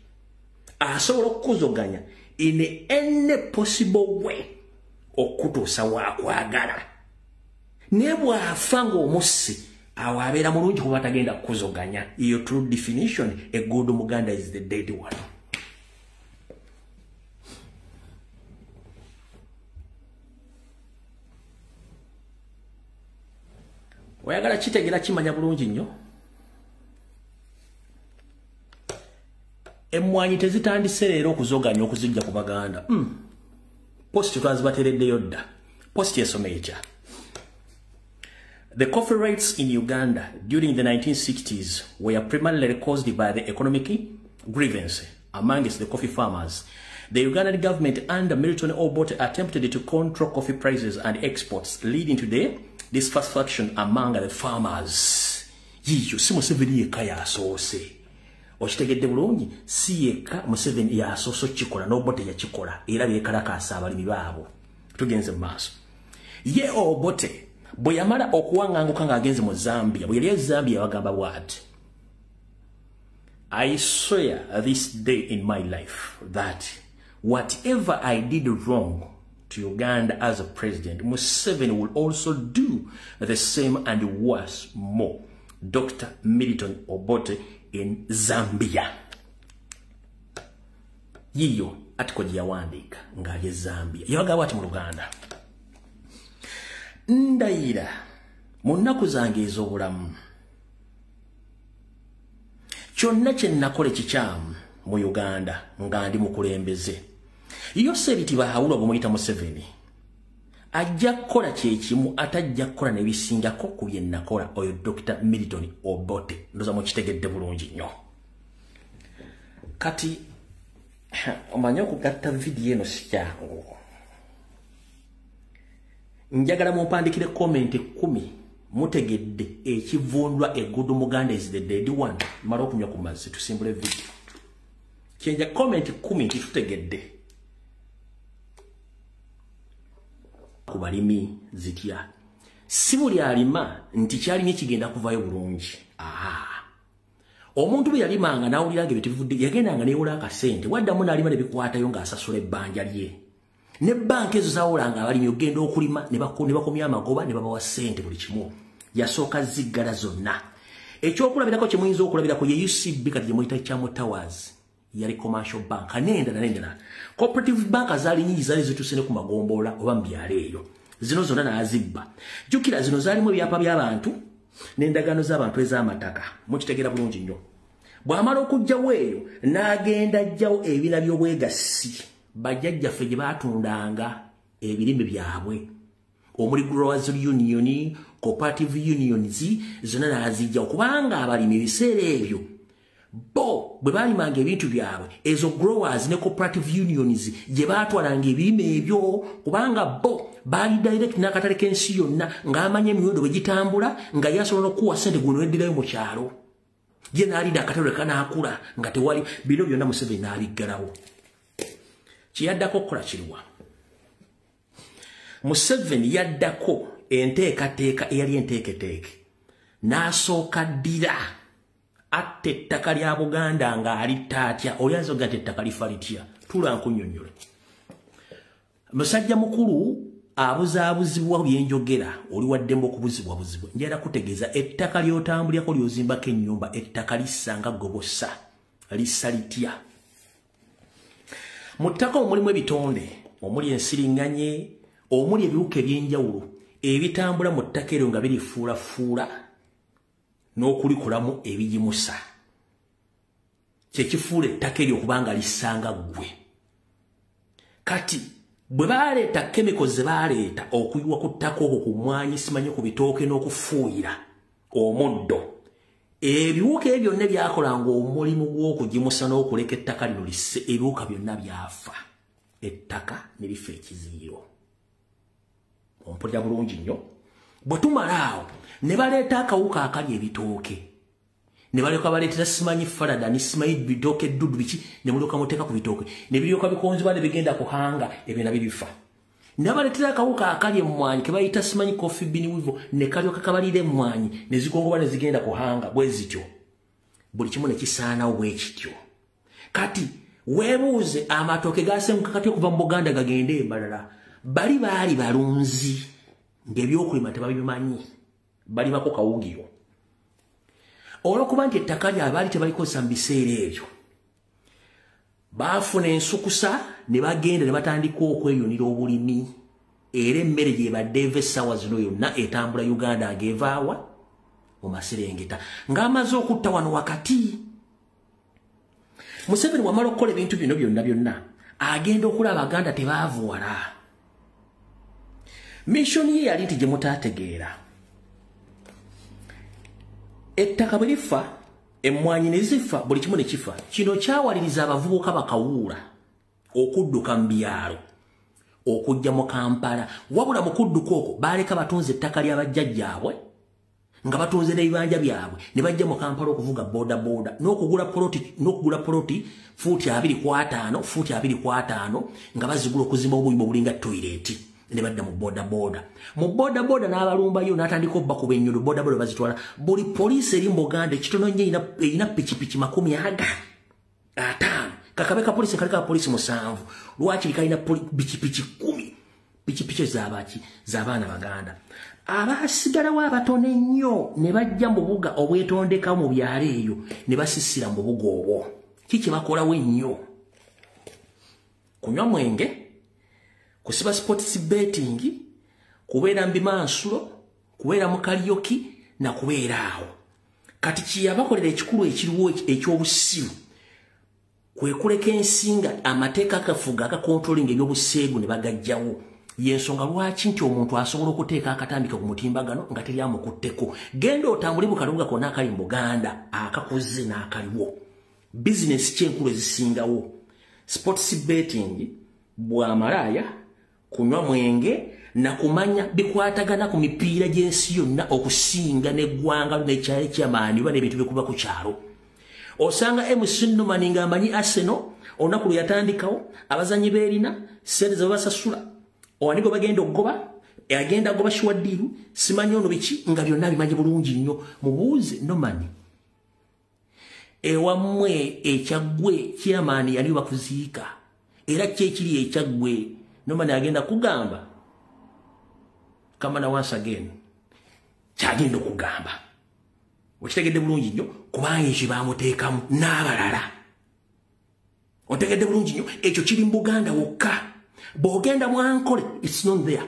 Speaker 1: asobola okukuzoganya in any possible way okutuusa waakwagala. Ne bw'afa ng'omussi awo abeera mulungi kuba tagenda kukuzoganya. Iyo true definition, a good Muganda is the dead one. Oyagala kitegeera kimanya bulungi nnyo. Emmwanyi tezitandise leero okuzoganya okuzijja ku Baganda. Post twazibateereddeyo dda. Post esoma etya? The coffee rates in Uganda during the 1960s were primarily caused by the economic grievance amongst the coffee farmers. The Ugandan government under Milton Obote attempted to control coffee prices and exports, leading to the dissatisfaction among the farmers. Yiyo si Museveni yekka yasoose. Okitegedde bulungi, si yekka Museveni yasoose okukikola, n'Obote yakikola era beekalakaasa abalimi baabo. Tugenze mu maaso. Ye Obote bwe yamala okuwaŋŋanguka ng'agenze mu Zambia, bwe yali e Zambia yabagamba bw'ati: I swear this day in my life that whatever I did wrong to Uganda as a president, Museveni will also do the same and worse more. Dr. Milton Obote in Zambia. Yiyo article gye yawandiika ng'ali e Zambia. Yabagamba ati mu Luganda: ndayira mu nnaku zange ez'obulamu kyonna kye nakola ekikyamu mu Uganda nga ndi mukulembeze, Yoseri Tibuhaburwa bw'omuyita Museveni ajja kukola kyekimu atajja kukola n'ebisingako ku bye nakola. Oyo Dr. Milton Obote. Ndoza mukitegedde bulungi nnyo. Kati omanye okugatta vidiyo eno si kyangu. Njagala mumpandikire comment 10 mutegedde ekivundwa a good Muganda is the dead one. Mala okunywa ku mazzi tusimbule vidiyo. Kyenja comment 10 nti tutegedde ku balimi zitya. Si buli alima nti kyalimye kigenda kuvayo bulungi. Omuntu bwe yalimanga n'awulira nga ebivudde, yagendanga neewola akasente, waddamu n'alima ne bikwatayo ng'asasula ebbanja lye. Ne banka ezo zaawolanga abalimi okugenda okulima ne bakomya amagoba ne babawa ssente buli kimu. Yasooka ziggala zonna. Ekyokulabirako kye muyinza okulabirako ye UCB kati gye muyita Chamo Towers, yali commercial bank n'endala n'endala. Cooperative bank zaali nyingi, zaali zituuse ne ku magombolola oba mu byalo eyo. Zino zonna n'azibba. Jjukira zino zaalimu ebyapa by'abantu n'endagaano z'abantu ez'amataka. Mukitegeera bulungi nnyo. Bw'amala okuggyawo eyo n'agenda aggyawo ebina by'obwegassi bajjajjaffe gye baatundanga ebirime byabwe, omuli Growers Union, Cooperative Unions, zonna n'azijjawo kubanga abalimi ebiseera ebyo bo bwe baalimanga ebintu byabwe, ezo growers ne cooperative unions gye baatwalanga ebirime ebyo, kubanga bo baali direct n'akatale k'ensi yonna ng'amanya emiwendo bwe gitambula, nga yasobola n'okuwa ssente guno neddirayo mu kyalo. Ye n'alinda akatale kanaakula nga tewali. Bino byonna Museveni n'abiggalawo. Kye yaddako okukola kiriwa? Museveni yaddako enteekateeka eyali enteeketeeke, n'asooka ddira atta ettaka lya Buganda ng'alitta atya? Oli ayinza okuga nti ettaka lifa litya? Tuula nkunnyonnyole. Musajja mukulu abuzaabuzibwa byenjogera oli waddembe okubuzibwabuzibwa. Njagala kutegeeza ettaka ly'otambulyako ly'ozimbako ennyumba, ettaka lissa nga gobosa, lissa litya. Mu ttaka omulimu ebitonde, omuli ensiriŋŋanye, omuli ebiwuka eby'enjawulo ebitambula mu ttaka eryo nga birifuulafuula n'okulikolamu ebigimusa. Kye kifuula ettaka eryo okubanga lissanga ggwe. Kati bwe baleeta chemicals ze baleeta okuyiwa ku ttaka okwo ku mmwanyi, simanyi ku bitooke n'okufuuyira omuddo, ebiwuka ebyo byonna byakolanga omulimu gw'okugimusa n'okuleka ettaka lino lisse, ebiwuka byonna byafa, ettaka ne lifa ekiziiro. Ompulira bulungi nnyo. Bwe tumala awo ne baleeta akawuka akali ebitooke, ne balyoka baleetera simanyi farada ni simanyi bitooke eddudu biki, ne mulyoka muteeka ku bitooke ne biryoka bikonzibwa ne bigenda kuhanga, ebyo nabyo bifa. Ne baleetera akawuka akali emmwanyi ke bayita simanyi coffee bean weevil, ne kalyoka kabalira emmwanyi ne zigongoba ne zigenda kuhanga bwe zityo. Buli kimu ne kisaanawo bwe kityo. Kati weebuuze amatooke gasenguka kati okuva mu Buganda gagende embalala. Bali baali balunzi ng'ebyokulima tebabimanyi, balimako kawugiro. Olw'okuba nti ettaka lyabwe baali tebalikozesa mu biseera ebyo, baafuna ensukusa ne bagenda ne batandika okweyunira obulimi. Era emmere gy'ebadde eva essaawa zino yonna etambula Uganda ng'evaawa mu maserengeta, ng'amaze okutta wano wakati. Museveni wamala okukola ebintu bino byonna byonna, agenda okulaba Abaganda tebaavuwala. Mission ye yali nti gye mutaategeera, ettaka bwe lifa, emmwanyi ne zifa, buli kimu ne kifa. Kino kyawaliriza abavubuka bakawuula okudduka mu byalo okujja mu Kampala. Wabula mu kudduka okwo baaleka batunze ettaka lya bajjajjaabwe nga batunze n'ebibanja byabwe, ne bajja mu Kampala okuvuga boda boda n'okugula poloti fuuti 25 fuuti 25 nga bazigula okuzimba obuyumba obulinga toyireti, ne badda mu boda boda. Mu boda boda n'abalumbayo n'atandika obbakuba ennyolo, boda boda bazitwala. Buli poliisi eri mu Buganda ekitono nnyo erina pikipiki 50. Kakabe ka poliisi kali ka poliisi 7, lwakiri kalina pikipiki 10. Pikipiki z'abaki z'abaana Baganda. Abasigalawo abatono ennyo ne bajja mu bubuga obwetondeka mu byalo eyo ne basisira mu bubuga obwo. Kiki bakolawo ennyo? Kunywa mwenge, kusiba sports betting, kubeera mbimansulo, kubeera mu karaoke na kubeera awo. Kati kiyabakolera ekikulu ekiriwo eky'obusiru kwe kuleka ensinga amateeka akafuga akakontrolinga ebyobuseegu ne bagajjawo. Yensonga lwaki nti omuntu asobola okuteeka akatambika ku mutimbagano nga teri amukutteko. Genda otambule mu kalubuga konna akali mu Buganda akakoze n'akaliwo. Bizinesi ki enkulu ezisingawo? Sports betting, bwamalaaya, kunywa mwenge na kumanya bikwatagana ku mipiira gy'ensi yonna okusinga n'eggwanga n'ekyalo ekyamaanyi oba n'ebintu bikuba ku kyalo. Osanga MC Numan ng'amanyi Arsenal olunaku lwe yatandikawo, abazannyi beerina, ssente ze babasasula, owanigo bagenda okugoba, agenda agoba shiwaddiiru, simanyi ono biki, nga byonna bimanyi bulungi nnyo. Mubuuze Numan, ewammwe ekyaggwe kyamaanyi yali bakuziika, era ki ekiri ekyaggwe? Numan agenda kugamba kamana once again kyagenda okugamba. Okitegedde bulungi nnyo, kubanga ekyo baamuteekamu n'abalala. Otegedde bulungi nnyo, ekyo kiri mu Buganda wokka. Bw'ogenda mu Ankole, it's not there.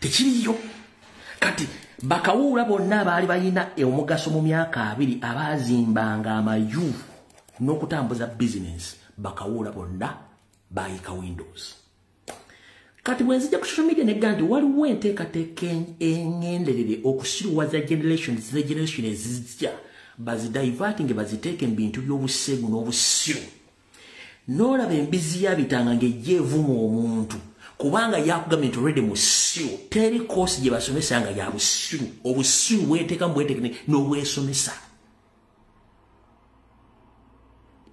Speaker 1: Tekiriyo. Kati bakawuula bonna abaali balina omugaso mu myaka 20 abaazimbanga amayu n'okutambuza bizinensi, bakawuula bonna baayika windows. Kati bwe nzija ku social media negga nti waliwo enteekateeka engenderere okusiruwaza generations ne generation ezijja, bazidiverting baziteeke mu bintu by'obuseegu n'obusiru. N'olaba embizi yabitanga ng'ejja evuma omuntu kubanga yakugambye nti already musiru. Teri koosi gye basomesa nga ya busiru. Obusiru bweteeka mu bweteeke n'obwesomesa.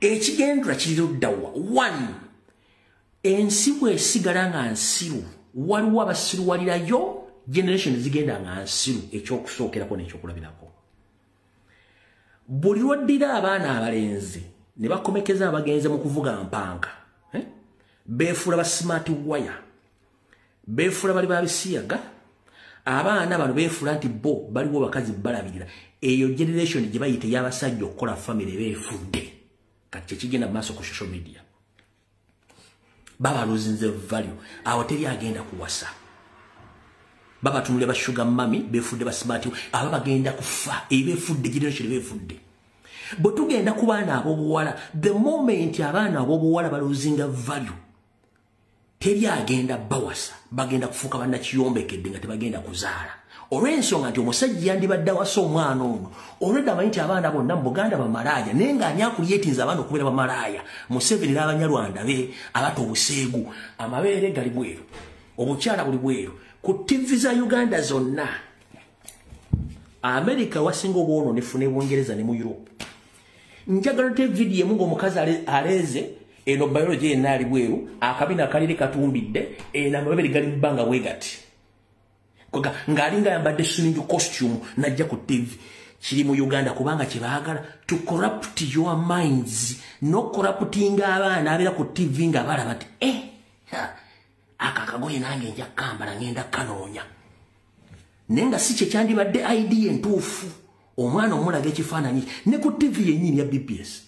Speaker 1: Ekigendera kiri ludda wa? One, ensi bw'esigala nga nsiru, waliwo abasiruwalirayo generation zigenda nga nsiru. Ekyokusookerako n'ekyokulabirako, buli lw'oddira abaana abalenzi Ne bakomekeza abagenze mu kuvuga mpanga. Beefuula ba smart wire. Beefuula bali babisiyaga. Abaana bano beefuula nti bo baliwo bakazi balabirira. Eyo generation gye bayita ey'abasajja okukola family beefudde. Kati kyekigenda mu maaso ku social media. Babaluzinze value. Awo teri agenda kuwasa. Babatunule ba sugar mummy beefudde ba smart, aba bagenda kufa. Ebefudde generation beefudde. Bwe tugenda ku baana ab'obuwala, the moment abaana ab'obuwala baluzinga value, teri agenda bawasa, bagenda kufuuka bannakiyombekedde nga tebagenda kuzaala. Olw'ensonga nti omusajja yandibadde awasa omwana ono, olwedda amanyi nti abaana bonna mu Buganda bamalaaya, naye ng'ani akuyeetinze abaana okubeera bamalaaya? Museveni n'Abanyarwanda be abata obuseegu, amabeere gali bweru, obukyala buli bweru. Ku TV za Uganda zonna, Amerika wasinga obwonoonefu ne Bungereza ne mu Europe. Njagala te video emu ng'omukazi aleeze eno biology yenna ali bweru, akabina kaliri katumbidde, eno amabere gali mu bbanga bwe gati. Koga ng'alinga ayambadde swimming costume n'ajja ku TV. Kiri mu Uganda kubanga kye baagala to corrupt your minds, no corruptinga abaana abeera ku TV nga balaba nti aka akagoye nange nja kukambala ngenda kanoonya. Naye nga si kye kyandibadde idea entuufu. Omwana omulaga ekifaananyi ne ku TV yennyini ya BBS.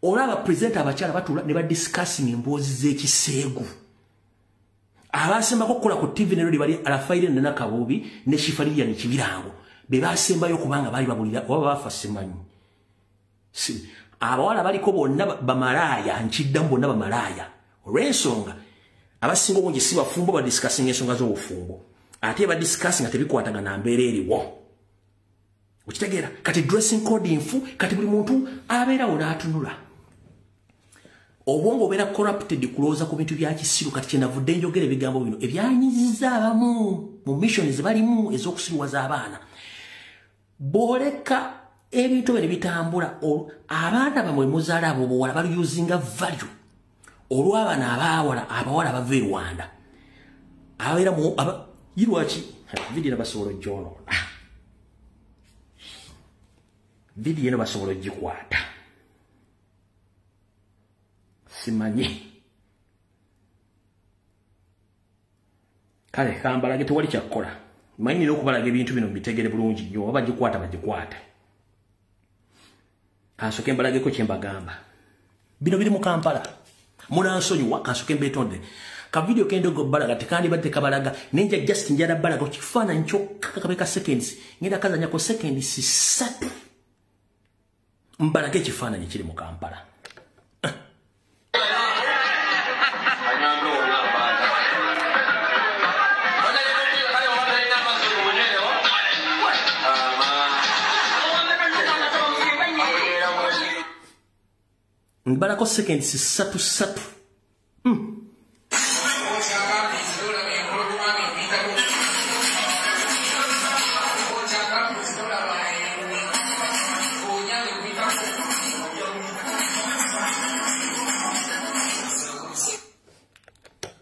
Speaker 1: Olaba presenter abakyala batuula ne badiscussing emboozi z'ekiseegu. Abasembako okukola ku TV ne luli bali Alafaire ne Nakabubi ne Shifaliya ne Kibirango. Be basembayo kubanga bali babulira oba bafa simanyi. Abawala baliko bonna bamalaaya, nkiddamu bonna bamalaaya. Olw'ensonga abasinga obungi si bafumbo, badiscussing ensonga z'obufumbo. Ate badiscussing nga tebikwatagana na mbeera eriwo. Okitegeera? Kati dressing code nfu, kati buli muntu abeerawo n'atunula. Obwongo obeera corrupted kulowooza ku bintu bya kisiru. Kati kyenavudde njogera ebigambo bino ebyanyiziza abamu mu mission ze balimu ez'okusiruwaza abaana. Bw'oleka ebintu bino bitambula, abaana bamwe muzaala abo buwala bali usinga value. Olw'abaana abawala, abawala bava e Rwanda. Abeera mu lwaki vidiyo basobola ogyonoona. Vidiyo eno basobola ogikwata. Simanyi. Kale kambalage tewali kyakukola. Manyi nina okubalaga ebintu bino mbitegere bulungi nnyo, oba bagikwata bagikwate. Kansooke mbalageko kye mbagamba. Bino biri mu Kampala. Munansonyiwa, kansooke mbeetonde. Ka video kendogo balaga tekandibadde kabalaga, nenja just njala balaga kifaananyi kyokka kabe ka seconds. Ngenda kazannyako seconds 3. Mbalage ekifaananyi kiri mu Kampala. Mbalako seconds 3.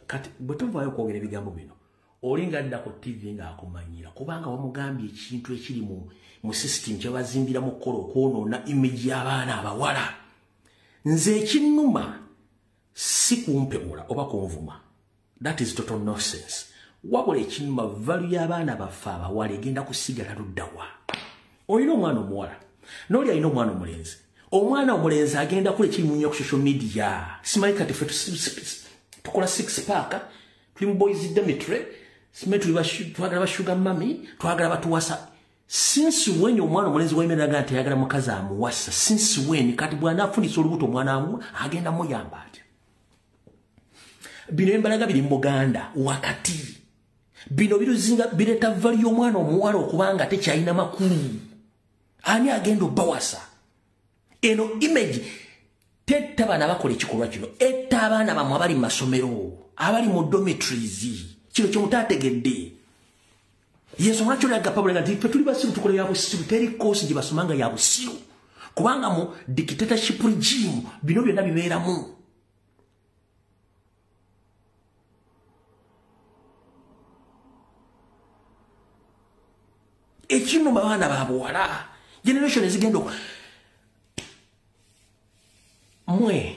Speaker 1: Kati bwe tuvaayo okwogera ebigambo bino, olinga adda ku TV ng'akumanyira kubanga wamugambye ekintu ekiri mu system kye bazimbira mu kukola okwonoona image y'abaana abawala. Nze ekinnuma si kumpemula oba kunvuma. That is total nonsense. Wabula ekinnuma value y'abaana baffe abawala egenda kusigala luddawa. Olina omwana omuwala, n'oli alina omwana omulenzi. Omwana omulenzi agenda kula ekimunya ku social media. Simanyi kati ffe tukola 6 pack, tuli mu boys dormitory, simanyi twagala ba sugar mummy, twagala batuwasa. Since when omwana omulenzi wayimiriraga nti ayagala mukazi amuwasa, since when? Kati bw'anaafunisa olubuto omwana amuwa, agenda muyamba atya? Bino embalaga biri mu Buganda wakati. Bino biruzinga bireeta value y'omwana omuwala okubanga tekyalina makulu. Ani agenda obbawasa? Eno image tetta baana bakola ekikolwa kino, etta abaana bammwe abali mu masomero, abali mu dormitories. Kino kye mutaategedde. Yensonga lwaki olaga Pablo nti ffe tuli basiru, tukola bya busiru. Teri koosi gye basomanga ya busiru. Kubanga mu dictatorship regime bino byonna bibeeramu. Ekinuma abaana babuwala, generation ezigenda Mmwe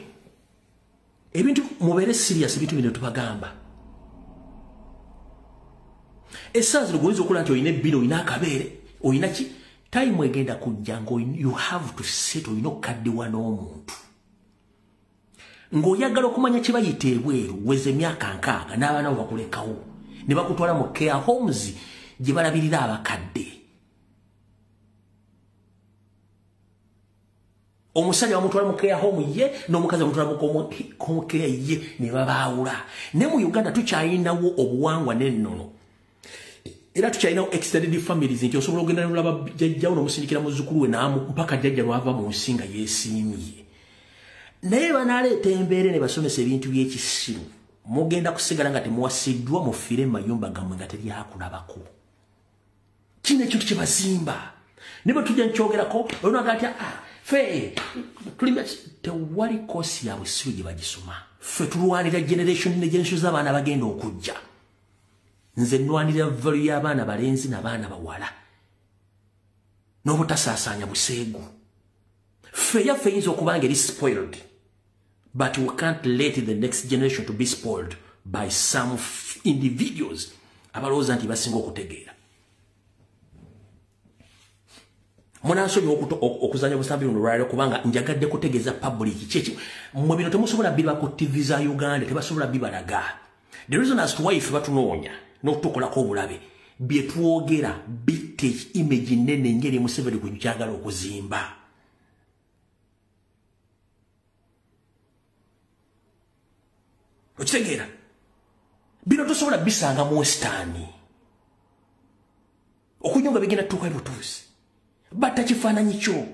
Speaker 1: ebintu mubeere serious, ebintu bino tubagamba. Essaawa zino goyinza okola nti olina ebbina, olina akabeere, olina ki, time egenda kujja nga you have to set, olina okukaddiwa n'omuntu. Ng'oyagala okumanya kye bayita ebweru, weza emyaka 60 n'abaana bo bakulekawo ne bakutwala mu care homes gye balabirira abakadde. Omusajja bamutwala mu care home ye, n'omukazi bamutwala mu care ye, ne babaawula. Ne mu Uganda tukyayinawo obuwangwa n'ennono, era tukyalinawo extended families nti osobola ogenda nolaba jjajjawo n'omusindikira muzzukulu we mpaka jjajja lwava mu nsi nga yeesiimye. Naye banaaleeta embeera ne basomesa ebintu by'ekisiru, mugenda kusigala nga temuwasiddwa, mufiire mu mayumba gammwe nga teryakulabako. Kino ekintu kye bazimba. Ne bwe tujja nkyogerako, olunaga nti ffe tulimba, tewali koosi ya busiru gye bagisoma. Ffe tulwanira generation ne generation z'abaana bagenda okujja. Nze nnwanirira value y'abaana balenzi n'abaana bawala n'obutasaasaanya buseegu. Ffe yaffe eyinza okuba nga eri spoiled, but we can't let the next generation to be spoiled by some individuals abalowooza nti basinga okutegeera. Munansonyiwa okuzanya obusambi buno olwaleero kubanga njagadde kutegeeza public kyeki. Mmwe bino temusobola biba ku TV za Uganda, tebasobola bibalaga. The reason as to why ife batunoonya n'okutukolako obulabe, bye twogera bitte image nene ngeri Museveni ku kyagala okuzimba. Okitegeera? Bino tosobola bisanga mu Western. Okunyonga bigenda tuuka ebutuusi. Batta kifaananyi kyo.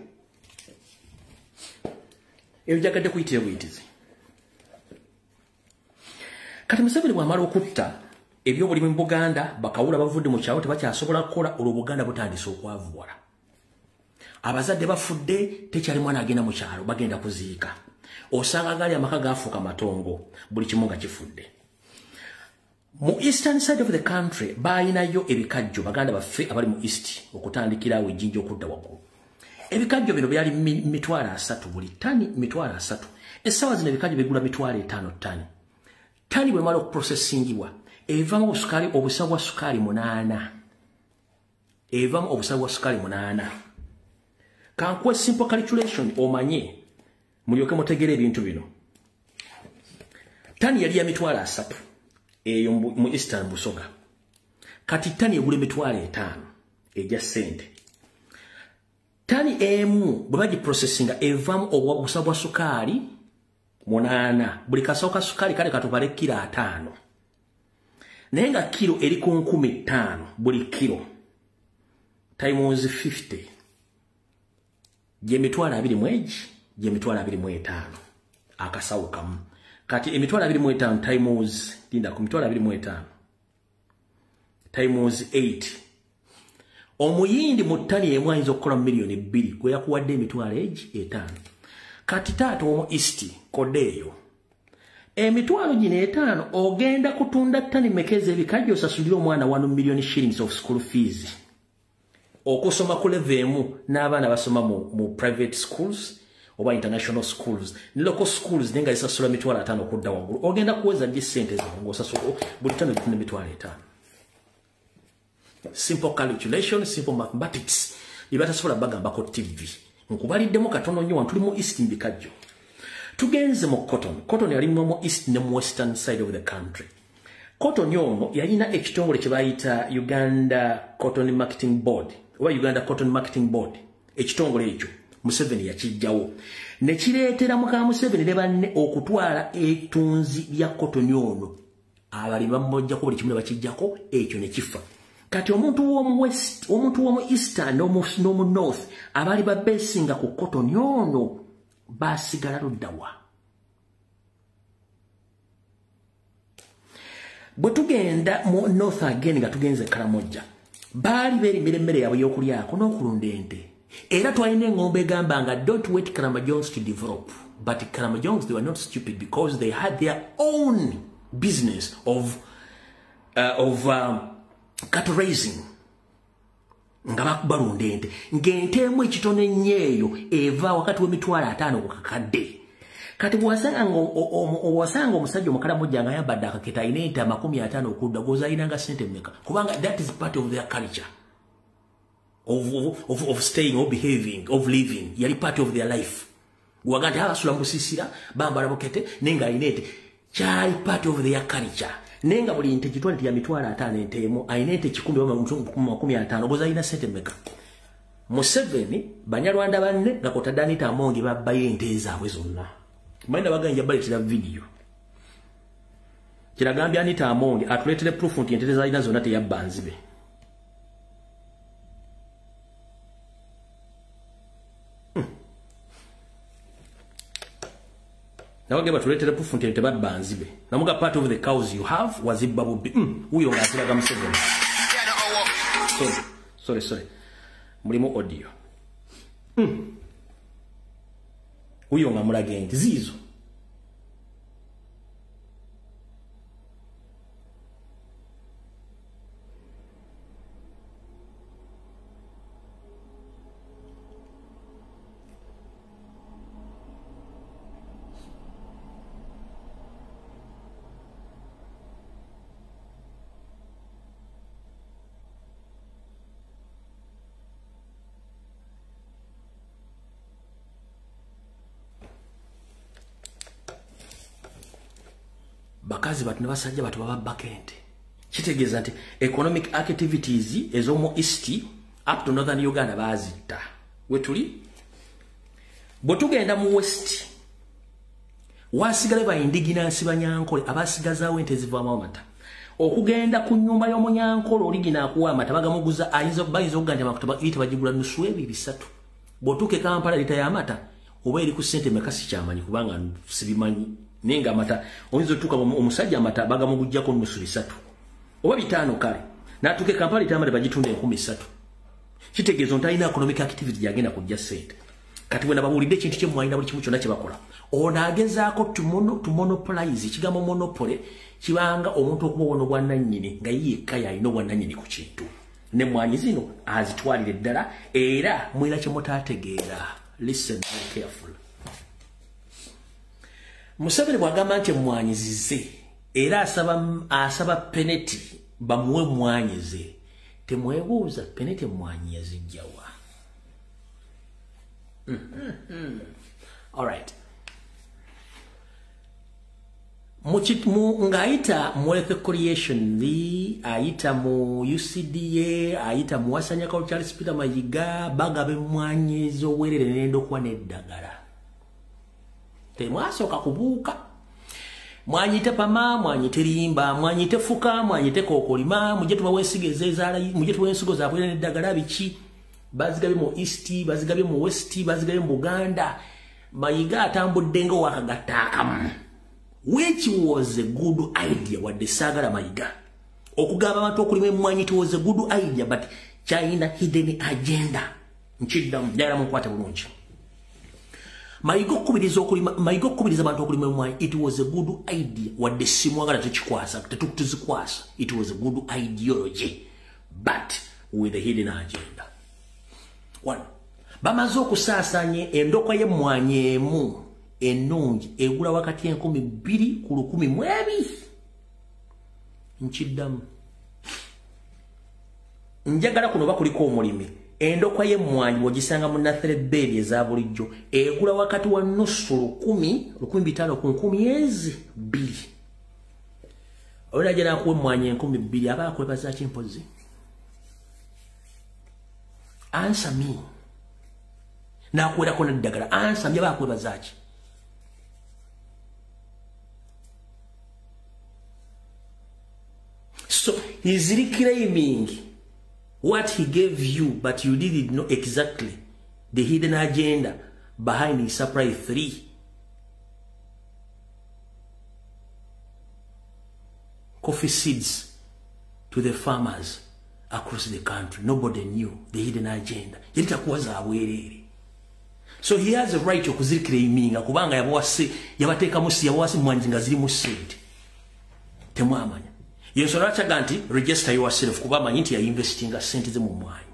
Speaker 1: Ebyo njagadde kuyitira buyitizi. Kati Museveni bw'amala okutta ebyobulimi mu Buganda, bakawula bavudde mu kyalo tebakyasobola kukola, olwo Buganda butandise okwavuwala. Abazadde bafudde, tekyali mwana agenda mu kyalo, bagenda kuziika. Osanga gali amaka gaafuuka matongo, buli kimu nga kifudde. Mu eastern side of the country bayinayo ebikajjo, baganda baffe abali mu east okutandikira awo ejjinja okudda waggulu. Ebikajjo bino byali 30,000 buli tani 30,000. Essaawa zino ebikajjo bigula 50,000 tani. Tani bwemala okuprocessingibwa evamu obusukaali, obusa bwa sukaali 8. Evamu obusa bwa sukaali 8. Kankuwe simple calculation omanye mulyoke mutegere ebintu bino. Tani yali ya 30,000 eyo mu Eastern Busoga. Kati tani egula 50,000 ejja ssente. Tani emu bwe bagiprocessinga evamu obusa bwa sukaali 8. Buli kasawo ka sukaali kale katubale kilo 5. Naye nga kilo eri ku 5,000 buli kilo times 50 gye 25,000 gye 25,000 akasawo kamu. Kati 25,000 times linda ku 25,000 times 8. Omuyindi mu ttani emu ayinza okukola 2,000,000 gwe yakuwadde 5,000. Kati taata omu East kodeeyo 5,000 ogenda kutunda ttani mekeza ebikajjo osasulire omwana 1 million shillings of school fees. Okusoma ku level emu n'abaana basoma mu private schools oba international schools ne local schools nenga zisasula 5,000 okudda waggulu. Ogenda kuweza ddi ssente zange ng'osasula buli ttani otunda 5,000. Simple calculation, simple mathematics. Bye batasobola bagambako TV. Nkubaliddemu katono nnyo, wano tuli mu East mbikajjo. Tugenze mu cotton. Cotton yalimwa mu East ne mu Western side of the country. Cotton ono yalina ekitongole kye bayita Uganda Cotton Marketing Board oba Uganda Cotton Marketing Board. Ekitongole ekyo Museveni yakijjawo ne kireetera muka Museveni ne banne okutwala ettunzi lya cotton ono. Abalimi bamujjako buli kimu ne bakijjako, ekyo ne kifa. Kati omuntu w'omu West, omuntu w'omu Eastern n'omu North abaali babeesinga ku cotton ono basigala luddawa. Bwe tugenda mu North again nga tugenze Karamojja, baali beerimira emmere yaabwe y'okulyako n'okulunda ente. Era twalina eng'ombe egamba nga don't wait Karamojong to develop. But Karamojong, they were not stupid because they had their own business of cattle raising. Nga balunda ente. Ng'ente emu ekitono ennyo eyo eva wakati w'emitwalo 5 ku kakadde. Kati bw'osanga omusajja omukalamojja nga ayambadde akaketa alina ente 50 okudda, goza alina nga ssente mmeka? Kubanga that is part of their culture of staying or behaving, of living. Yali part of their life. Gwaga nti abasula mu busisira bambala bukete naye nga alina ente, kyali part of their culture. Naye nga buli nte gitwale ya 50,000 ente emu alina ente 100 oba 50, goza alina ssente mmeka? Museveni Banyarwanda banne nga kotadde Anita Among babbayo ente zaabwe zonna. Manyi baganja baleetera vidiyo kiragambye Anita Among atuleetere proof nti ente zalina zonna teyabba nzibe. Nawagamba tuleetere proof nti ente babba nzibe. Namuga part of the cows you have wazibba bubbi. Wuyo ng'atulaga Museveni. Sorry. Mulimu audio. Uyo nga mulaga ente ziizo. Bakazi batu ne basajja batu bababbako ente. Kitegeeza nti economic activities ez'omu East up to Northern Uganda baazitta. We tuli bwe tugenda mu West wasigale ba indigenous Banyankole abasigazaawo ente zivaamu amata. Okugenda ku nnyumba y'Omunyankole oligina akuwa amata bagamuguza, ayinza bayinza okuganja amakuta ite bagigula nusu ebi 3. Bw'otuuka e Kampala lita y'amata oba eri ku ssente mmeka sikyamanyi kubanga sibimanyi. Nenga amata oyinza otuuka omusajja amata bagamugujjako nusu 3 oba 5 kale n'atuuka e Kampala lita y'amata bagitunda 3,000. Kitegeeza nti alina economic activity gy'agenda kujja ssente. Kati bwe nababuulidde ekintu kye mwalina buli kimu kyonna kye bakola, ono agezaako to monopolize. Ekigambo monopoly kibanga omuntu okuba ono bwannannyini nga ye yekka y'alina obwannannyini ku kintu. N'emmwanyi zino azitwalira ddala era mwera kye mutaategeera. Listen very careful. Museveni bw'agamba nti emmwanyi zize era asaba peneti bamuwe emmwanyi ze, temwebuuza peneti emmwanyi yazijja wa? All right. Ng'ayita mu Wealth Creation, ayita mu UCDA, ayita mu Wasanya Charles Peter Mayiga, bagaba emmwanyi ez'obwerere n'endokwa n'eddagala. Temwasooka kubuuka. Mwanyite pama, mwanyite limba, mwanyite fuka, mwanyite kookolima, mujje tubawe ensigo ezezaala, mujje tubawe ensigo zaabwe n'eddagala biki. Bazigabye mu East, bazigabye mu West, bazigabye mu Buganda. Mayiga atambudde nga owakagatta akamu. Which was a good idea, wadde saagala Mayiga. Okugaba abantu okulima emmwanyi it was a good idea, but kyalina hidden agenda. Nkiddamu, njagala munkwate bulungi. Mayiga okukubiriza abantu okulima emmwanyi it was a good idea, wadde simwagala tekikwasa, tetuzikwasa. It was a good ideology, but with a hidden agenda. One, bamaze okusaasaanya endokwa y'emmwanyi emu ennungi egula wakati 2,000 ku 1,002. Nkiddamu, njagala kuno bakuliko omulimi. Endokwa y'emmwanyi bw'ogisanga mu Nathre Bed eza bulijjo egula wakati wa nusu 1,000 1,500 ku 2,000. Olajja n'akuwa emmwanyi 2,000 aba akwebaza ki mpozzi? Answer me. N'akuwerako n'eddagala. Answer me, aba akwebaza ki? So he's reclaiming what he gave you, but you didn't know exactly the hidden agenda behind his supply 3 coffee seeds to the farmers across the country. Nobody knew the hidden agenda. So he has a right to kuziclaiminga kubanga yabawase yabateeka musi yabawase mwanji nga ziri mu sente. Temwamanya. Yensonga lwaki nti register yourself kuba amanyi nti yainvestinga sente ze mu mwanyi.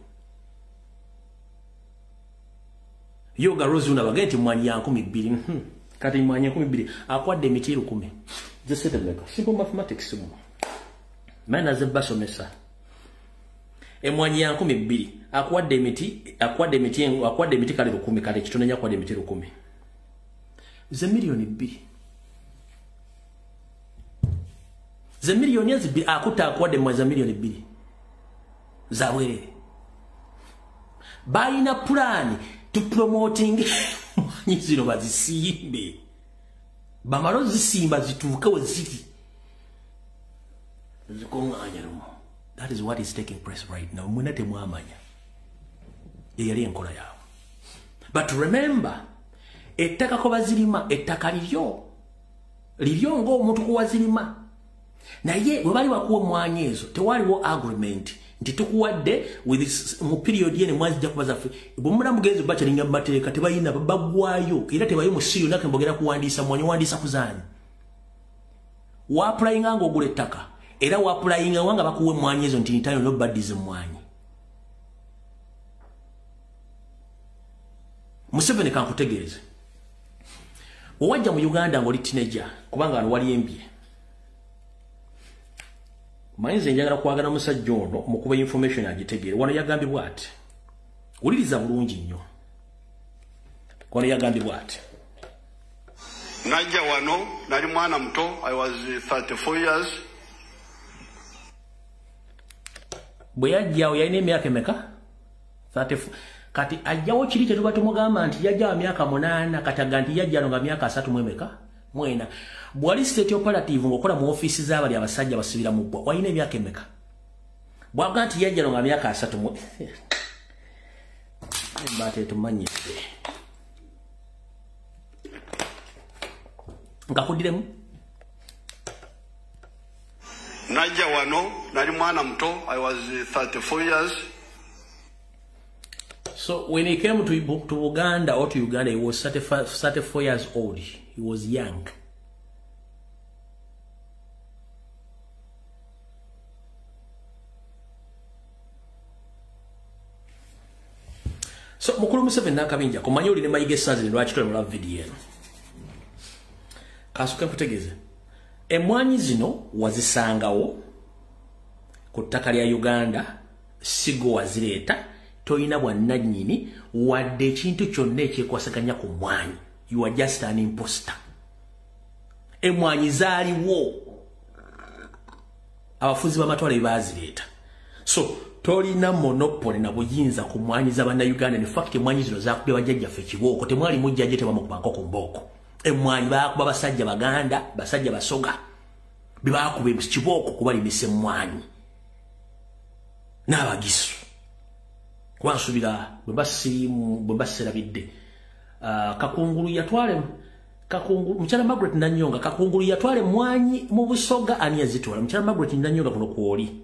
Speaker 1: Yoga Rose una bagende nti mwanyi ya 2,000. Kati mwanyi 2,000 akwadde emiti 1,000. Just meka. Simple mathematics mu. Mana ze basomesa. Emwanyi ya 2,000 akwadde emiti kale 1,000 kale kitonenya akwadde emiti 1,000. Ze milioni 2. Ze milioni ezi akuta akwadde mwa za milioni 2. Za werere. Balina plan to promoting mwanyi zino bazisimbe. Bamalo zisimba zituuke we ziri. Zikonganya lumu. That is what is taking place right now. Mwena temwamanya. Yeyali enkola yaabwe. But remember, ettaka ko bazirima, ettaka liryo. Liryo ng'omuntu ko wazirima. Naye bwe bali bakuwa mwanyi ezo, tewaliwo agreement. Nti tukuwadde with this mu period yene mwanyi zijja kuba zaffe. Bwe muna mugenzi bakyalinga mu mateeka tebalina baggwayo era tebayo mu siyo nake mbogera kuwandiisa mwanyi wandiisa kuzaani. Waapulayinga ng'ogula ettaka era waapulayinga wanga bakuwa emwanyi ezo nti ntayo nobaddiza emwanyi. Museveni kankutegeeze. Wajja mu Uganda ng'oli teenager kubanga wano wali embye. Manyize njagala kwagala musajja ono mukuba information agitegeere. Wano yagambibwa ati. Wuliriza bulungi nnyo. Wano yagambibwa ati.
Speaker 3: Najja wano nali mwana muto, I was 34 years.
Speaker 1: Bwe yajjawo yalina emyaka emeka? 34. Kati ajjawo kiri kye tuba tumugamba nti yajjawo myaka 8 kati aga nti yajja nga myaka 3 emeka? Mwena. Bwali state operative ng'okola mu office z'abali abasajja basibira mu bbwa walina emyaka emeka? Bw'aga nti yajja nga myaka 3 mbate tumanyidde. Nkakuddiremu.
Speaker 3: Najja wano nali mwana muto, I was 34 years.
Speaker 1: So when he came to Uganda or to Uganda, he was 34 years old. He was young. So mukulu Museveni n'akabinja kumanya oli ne mayiga essaazi lwaki tole mu video eno. Kasooke nkutegeeze. Emwanyi zino wazisangawo ku ttaka lya Uganda, sigo wazireeta, toyina bwannannyini wadde ekintu kyonna ekyekwasaganya ku mwanyi. You are just an imposter. Emwanyi zaaliwo. Abafuzi b'amatwale baazireeta. So tolina monopoly na buyinza ku mwanyi z'abannayuganda. In fact emwanyi zino zaakubye bajjajjaffe kibooko, temwali mujjajje tebamukuba nkoko mbooko. Emwanyi baakuba basajja Baganda, basajja Basoga, be baakuba kibooko kubalimisa emwanyi n'abagisu. Kuba nsuubira bwe mba sirabidde Kakungulu yatwale Kakungulu, mukyala Margaret Nanyonga, Kakungulu yatwale emwanyi mu Busoga, ani yazitwala? Mukyala Margaret Nanyonga kuno kwoli.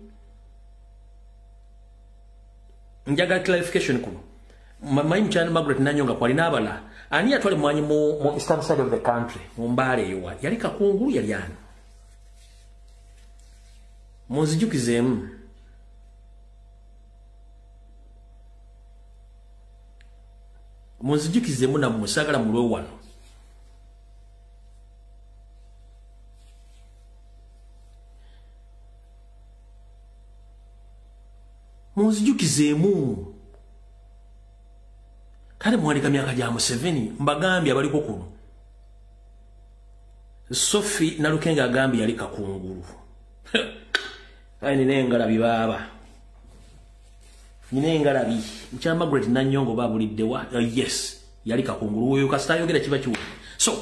Speaker 1: Njagala clarification kuno. Manyi mukyala Margaret Nanyonga kwali n'abala. Ani yatwala emwanyi mu eastern side of the country, mu Mbale eyo? Yali Kakungulu, yali ani? Munzijukizeemu. Munzijukizeemu nammwe, saagala mulwe wano. Munzijukizeemu. Kale muwandika myaka gya Museveni, mbagambye abaliko kuno. Sophie Nalukenga agambye yali Kakungulu. Ayi nina engalabi baaba. Nina engalabi. Mukyala Margaret Nanyongo babulidde wa? Yes, yali Kakungulu. Oyo kasita ayogera kiba kiwedde. So,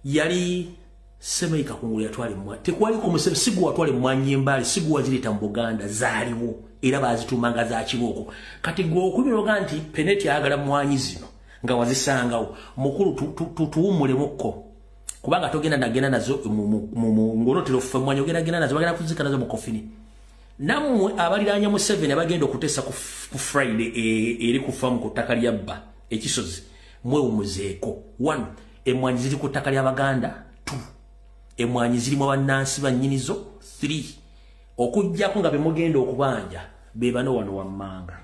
Speaker 1: yali Semei Kakungulu yatwala emwanyi. Tekwaliko Museveni, si gwe watwala emwanyi embaali, si gwe wazireeta mu Buganda, zaaliwo. Era baazituumanga za kibooko. Kati gwe okubira nti Peneti ayagala mwanyi zino nga wazisangawo, mukulu tuwummulemukko. Kubanga togenda nagenda nazo ng'onootera okufa emwanyi, ogenda genda nazo, bagenda kuzika nazo mu kofini. Nammwe abaliraanye Museveni abagenda okuteesa ku Friday eri kufamu ku ttaka lya bba ekisozi, mwewumuzeeko. 1, emwanyi ziri ku ttaka ly'Abaganda. 2, emwanyi zirimu bannansi bannyinizo. 3, okuggyako nga be mugenda okubanja be bano wano wammanga.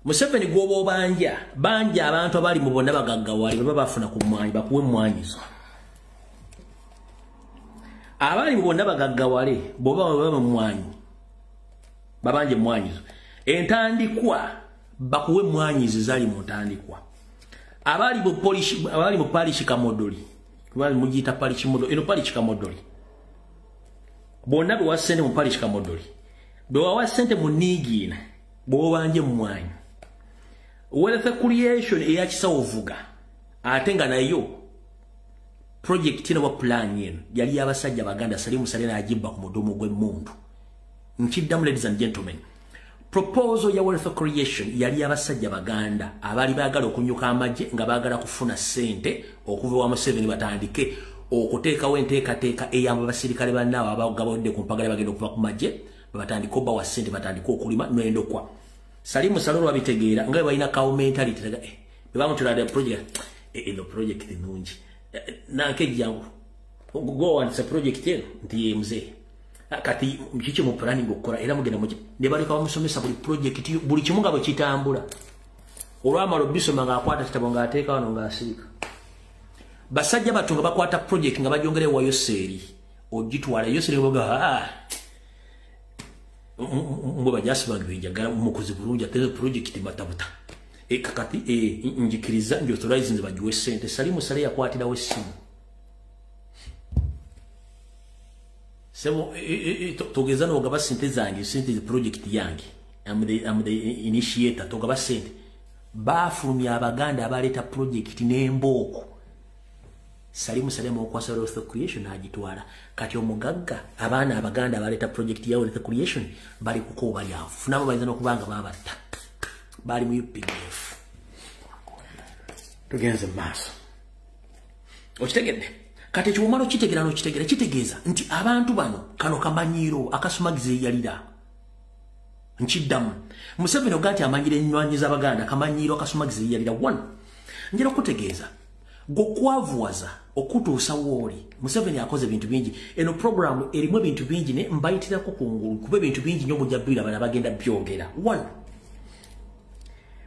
Speaker 1: Museveni gwoba obanja banja abantu abali mu bonna bagaggawali baba bafuna ku mmwanyi bakuwe emmwanyizo. Abali mu bonna bagaggawale bw'oba baba mu mmwanyi babanje emmwanyizo. Entandikwa bakuwe emmwanyizo zaali mu ntandikwa. Abali mu polish, abali mu parish Kamodoli, bali mugiyita parish Modoli, eno parish Kamodoli. Bonna be wa ssente mu parish Kamodoli, be wawa ssente mu Niigiina, bw'obanje mmwanyi. Wealth creation eya kisawo vuga ate nga nayo project eno wa plan eno yali y'abasajja Baganda. Salimu Saleh n'agibba ku mudumu gw'emmundu. Nkiddamu, ladies and gentlemen, proposal ya wealth creation yali y'abasajja Baganda abaali baagala okunyuka amagye nga baagala kufuna ssente okuva wa Museveni, batandike okuteekawo enteekateeka eyamba basirikale bannaabwe abagabodde ku mpagala bagenda okuva ku magye, batandike obbawa ssente batandike okulima n'endokwa. Salimu Saleh lwabitegeera nga bwe balina cow mentality, bwe bamutwala the project eno, project nnungi, nanke jangu gowandisa project eno nti ye mzee. Kati kiki mu planning okukola era mugenda muki ne baleka bamusomesa buli project, buli kimu nga bwe kitambula. Olwamala obisoma ng'akwata kitabo ng'ateeka wano ng'asirika. Basajja bato nga bakwata project nga bagyongera ewa Yoseeri, ogitwala Yoseeri boga, ah, mwe bajasi bange benjagala mukozi bulungi ate project matabuta kakati njikiriza nji authorize nze bagiwe ssente. Salimu Saleh yakwatirawo essimu, sebo togeza n'ogaba ssente zange, ssente project yange, I'm the initiator, togaba ssente. Baafulumya Abaganda abaleeta project n'embooko. Salimu Saleh okwasa wealth creation agitwala. Kati omugagga abaana Abaganda abaleeta project ya wealth creation bali kuko bali afu nabo bayinza n'okubanga babatta bali mu UPDF. Tugenze mu maaso. Okitegedde? Kati ekyo bw'omala okitegeera n'okitegeera, kitegeeza nti abantu bano kano kamanyiiro akasumagiza eyalira. Nkiddamu, Museveni oga nti amanyira ennywanyi z'Abaganda, kamanyiiro akasumagiza eyalira. One, njera okutegeeza gokwavuwaza okutuusa wooli. Museveni akoze ebintu bingi, eno programu erimu ebintu bingi ne mbayitirako kungulu kuba ebintu bingi nnyo mujja bbira bana bagenda byogera. One,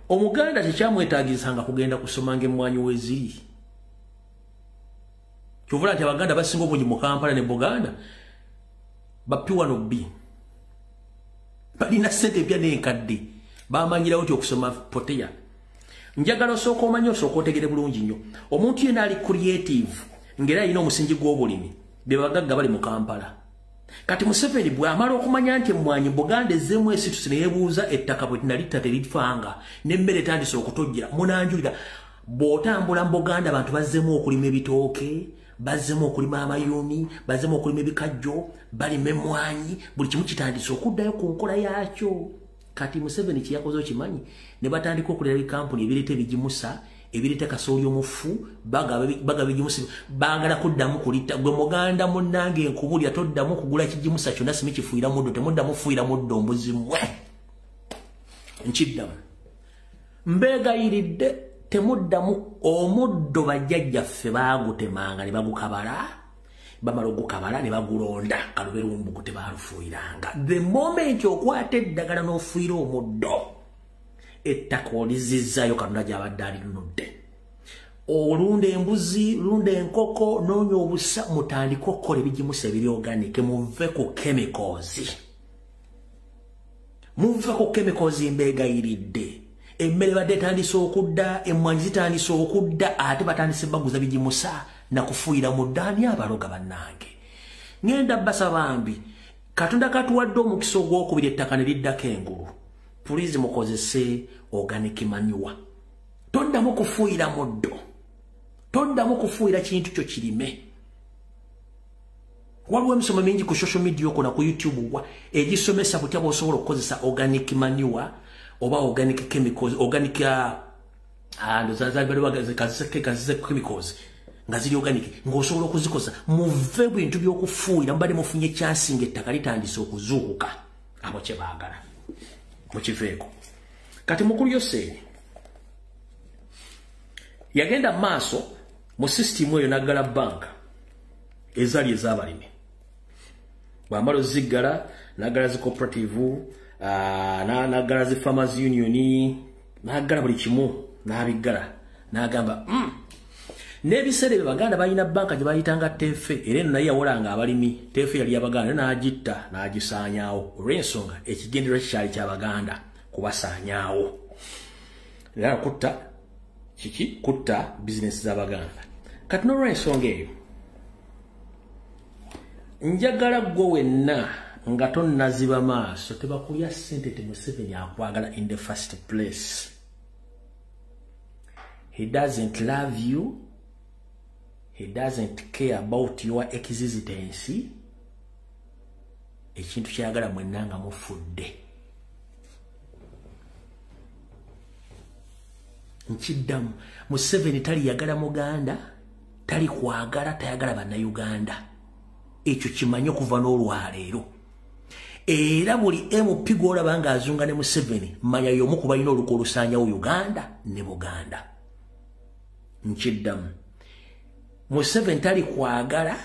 Speaker 1: Omuganda tekyamwetaagisanga kugenda kusoma ng'emmwanyi weeziri. Kyovula nti Abaganda basinga obungi mu Kampala ne Buganda bapiwano b balina ssente empya n'enkadde, bamanyirawo nti okusoma poteya. Njagala osooka omanye, osooka otegere bulungi nnyo, omuntu yenna ali creative ng'era alina omusingi gw'obulimi be bagagga bali mu Kampala. Kati Museveni bw'amala okumanya nti emmwanyi Buganda ezzeemu esituse, ne yeebuuza ettaka bwe tinalitta terifanga n'emmere etandise okutojjera. Munanjulira, bw'otambula mu Buganda abantu bazzeemu okulima ebitooke, bazzeemu okulima amayuuni, bazzeemu okulima ebikajjo, balima emmwanyi, buli kimu kitandise okuddayo ku nkola yaakyo. Kati Museveni kye yakoze okimanyi? Ne batandika okulera bikampuni ebireeta ebigimusa, ebireeta kasooli omufu, bagaba ebigimusa, baagala kuddamu kulitta. Gwe Muganda munnange nkubulya, toddamu kugula kigimusa kyonna simi kifuuyira muddo, temuddamu fuuyira muddo mbuzi mmwe. Nkiddamu, mbeegayiridde, temuddamu omuddo. Bajjajjaffe baagutemanga ne bagukabala, bamala ogukabala ne bagulonda kaluberumbugu, tebaalufuuyiranga. The moment okwata eddagala n'ofuuyira omuddo, ettaka olizizaayo Katonda gy'abadde alinunudde. Olunda embuzi, lunda enkoko, noonya obusa, mutandike okukola ebigimusa ebiri organic, muve ku chemicals, muve ku chemicals, mbeegayiridde. Emmere badde etandise okudda, emmwanyi zitandise okudda, ate batandise baguza bigimusa nakufuuyira mu ddaani. Abaloga bannange, ŋŋenda basabambi, Katonda katuwadde omukisa ogwokubiri, ettaka ne liddako engulu. Please mukozese organic manure. Toddamu kufuuyira muddo, toddamu kufuuyira kintu kyo kirime. Waliwo emisomo mingi ku social media okwo na ku YouTube wa egisomesa butya bw'osobola okukozesa organic manure oba organic chemicals, organic chemicals nga ziri organic ng'osobola okuzikoza. Muve bintu by'okufuuyira, mubadde mufunye chance ng'ettaka litandise okuzuukuka. Abo kye baagala mukiveeko. Kati mukulu Yoseeri yagenda mu maaso mu sisitimu eyo n'aggala banka ezaali ez'abalimi. Bw'amala oziggala, n'aggala zi cooperative, n'aggala zi farmers union. N'aggala buli kimu, n'abiggala, n'agamba n'ebiseera ebyo Baganda balina banka gye bayitanga Teefe, era eno naye yawolanga abalimi. Teefe yali Abaganda, n'agitta n'agisaanyaawo olw'ensonga ekigendererwa kikyali ky'Abaganda kubasaanyaawo, era kutta kiki, kutta bizinesi z'Abaganda. Kati n'olw'ensonga eyo njagala ggwe wenna nga tonnaziba maaso, tebakulya ssente ti Museveni akwagala in the first place. He doesn't love you. He doesn't care about your existence. Ekintu kyagala mwenna nga mufudde. Nkiddamu, Museveni taliyagala Muganda, tali kwagala, tayagala Bannayuganda. Ekyo kimanye okuva n'olwaleero. Era buli MP gw'olaba ng'azunga ne Museveni, manya y'omu ku balina olukwe olusaanyawo Uganda ne Buganda. Nkiddamu, Museveni tali kwagala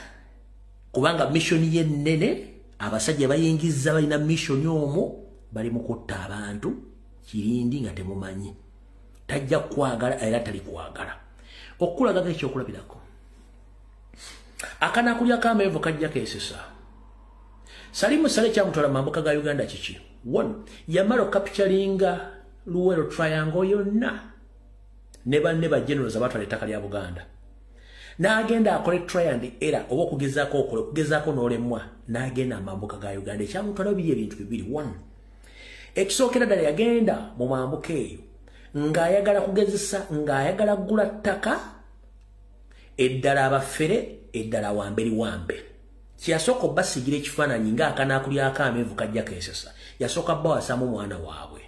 Speaker 1: kubanga mission ye nnene, abasajja bayingizza balina mission omwo, bali mu kutta abantu kirindi nga temumanyi. Tajja kwagala era tali kwagala. Okulagako ekyokulabirako, akanakulya k'amenvu kajja keesesa. Salimu Saleh kyamutwala mambuka ga Uganda kiki? One, yamala okapitulinga Luwero Triangle yonna ne banne ba generals abatwala ettaka lya Buganda. N'agenda akole try and error oba okugezaako okola okugezaako n'olemwa, n'agenda amambuka ga Uganda. Ekyamutwala biri ebintu bibiri. One, ekisookera ddala yagenda mu mambuka eyo ng'ayagala kugezesa, ng'ayagala kugula ttaka eddala abafere, eddala wamberi wambe. Kyeyasooka obbasiigira ekifaananyi ng'akanaakulyako amenvu kajja keesesa, yasooka bbawasaamu omwana waabwe.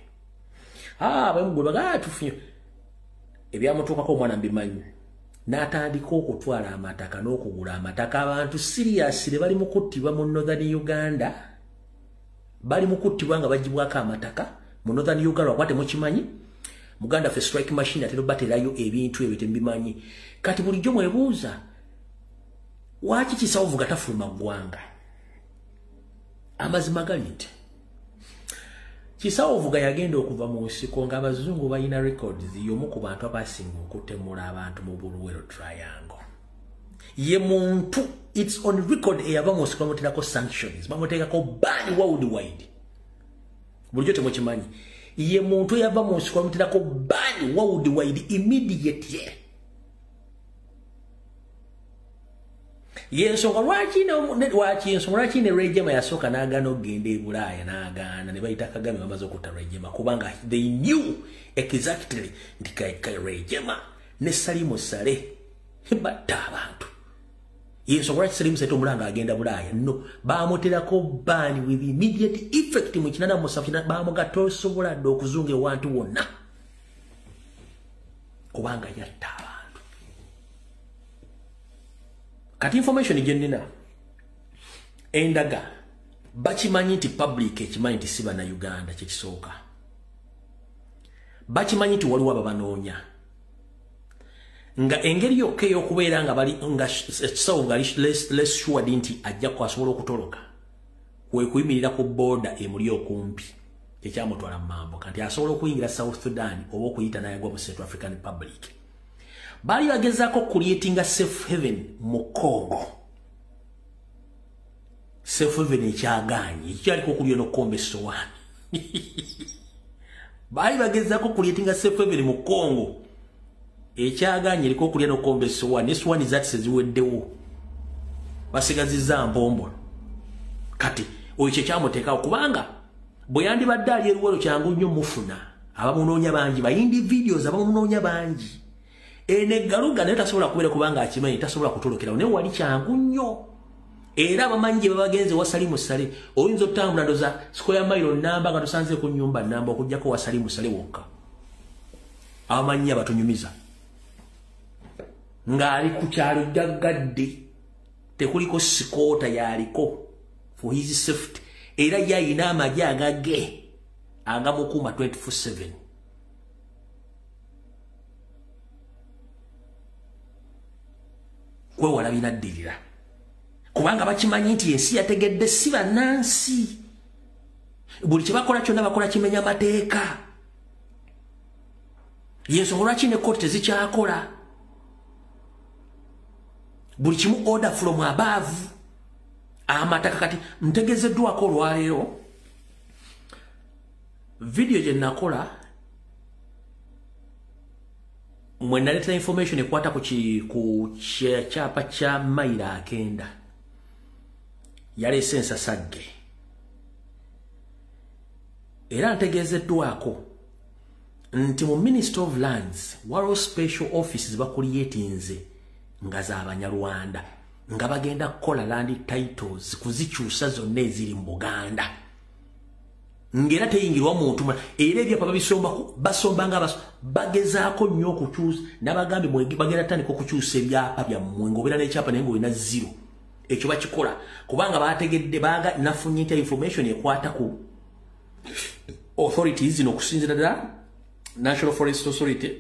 Speaker 1: Bwe tufunye ebyamutuukako omwana mbimanyi. N'atandika okutwala amataka n'okugula amataka. Abantu seriously bali mu kuttibwa mu Northern Uganda, bali mu kuttibwa nga bagibwako amataka mu Northern Uganda. Lwakuba temukimanyi, Muganda ffe strike machine atera obaterayo ebintu ebyo tembimanyi. Kati bulijjo mwebuuza waaki Kisawo tafuluma ggwanga? Amazima gali nti Kisawo yagenda okuva mu nsiko ng'abazungu balina records y'omu ku bantu abasinga okutemula abantu mu Luwero Triangle. Ye muntu, it's on record, eyava mu nsiko bamuteekako sanctions, bamuteekako ban worldwide. Bulijjo temukimanyi. Ye muntu eyava mu nsiko bamuteekako ban worldwide immediately. Yensonga lwaki ne Rwigema yasooka n'agaana okugenda e Bulaaya, n'agaana ne bayita Kagame bamaze okutta Rwigema, kubanga they knew exactly nti Rwigema ne Salimu Saleh batta abantu. Yensonga lwaki Salimu Saleh omulanga agenda Bulaaya, no bamuterako ban with immediate effect mu 87, bamugatta osobola dde okuzunga ewantu wonna kubanga yatta abantu. Kati information gye nnina endaga bakimanyi nti public ekimanyi nti si Bannayuganda, kyekisooka. Bakimanyi nti waliwo ababanoonya, nga engeri yokka ey'okubeera nga bali nga Kisawo nga less sure nti ajja kwasobola okutoloka kwe kuyimirira ku border emuli okumpi, kyekyamutwala mu mambuka nti asobola okuyingira South Sudan oba okuyita n'ayagwa mu Central African Republic. Bali bagezaako creatinga safe haven mu Congo. Safe haven ekyagaanyi, ekyaliko okulya n'okukomba essowaani. Bali bagezaako creatinga safe haven mu Congo, ekyagaanyi eriko okulya n'okukomba essowaani, essowaani zaatise ziweddewo, basigazizza mpombo. Kati oyo kyekyamuteekawo, kubanga bwe yandibadde ali eruwero kyangu nnyo mufuna, abamunoonya bangi, bayindi videos abamunoonya bangi. Ene galuga naye tasobola kubeera kubanga akimanyi tasobola kutolokerawo, naye wali kyangu nnyo. Era abamanyi gye babagenze wa Salimu Saleh, oyinza otambula ndoza square mile namba nga tosanze ku nnyumba namba okuggyako wa Salimu Saleh wokka. Abamanyi abatunyumiza ng'ali ku kyalo gaggadde, tekuliko sikoota yaliko for his safety, era ye ayina amagye agage agamukuuma 24/7. Kwewala binaddirira, kubanga bakimanyi nti ensi yategedde si bannansi, buli kye bakola kyonna bakola kimenya mateeka. Yensonga lwaki ne kooti tezikyakola. Buli kimu order from above. Amataka kati ntegezeddwako olwaleero video gye nakola mwe naleeta information ekwata ku kyapa kya mayiro akenda yaleese ensasagge. Era ntegezeddwako nti mu Minister of Lands waliwo special offices bakuliyetinze nga z'Abanyarwanda nga bagenda kukola land titles kuzikyusa zonna eziri mu Buganda. Ngera teyingirwa muntu era ebyapa babisomba basomba nga bagezaako nnyo okukyusa n'abagambye bagenda tandika okukyusa ebyapa byammwe ng'obeera n'ekyapa naye ng'olina zero. Ekyo bakikola kubanga bategedde baga nafunye information ekwata ku authorities zino okusinziira ddala National Forest Authority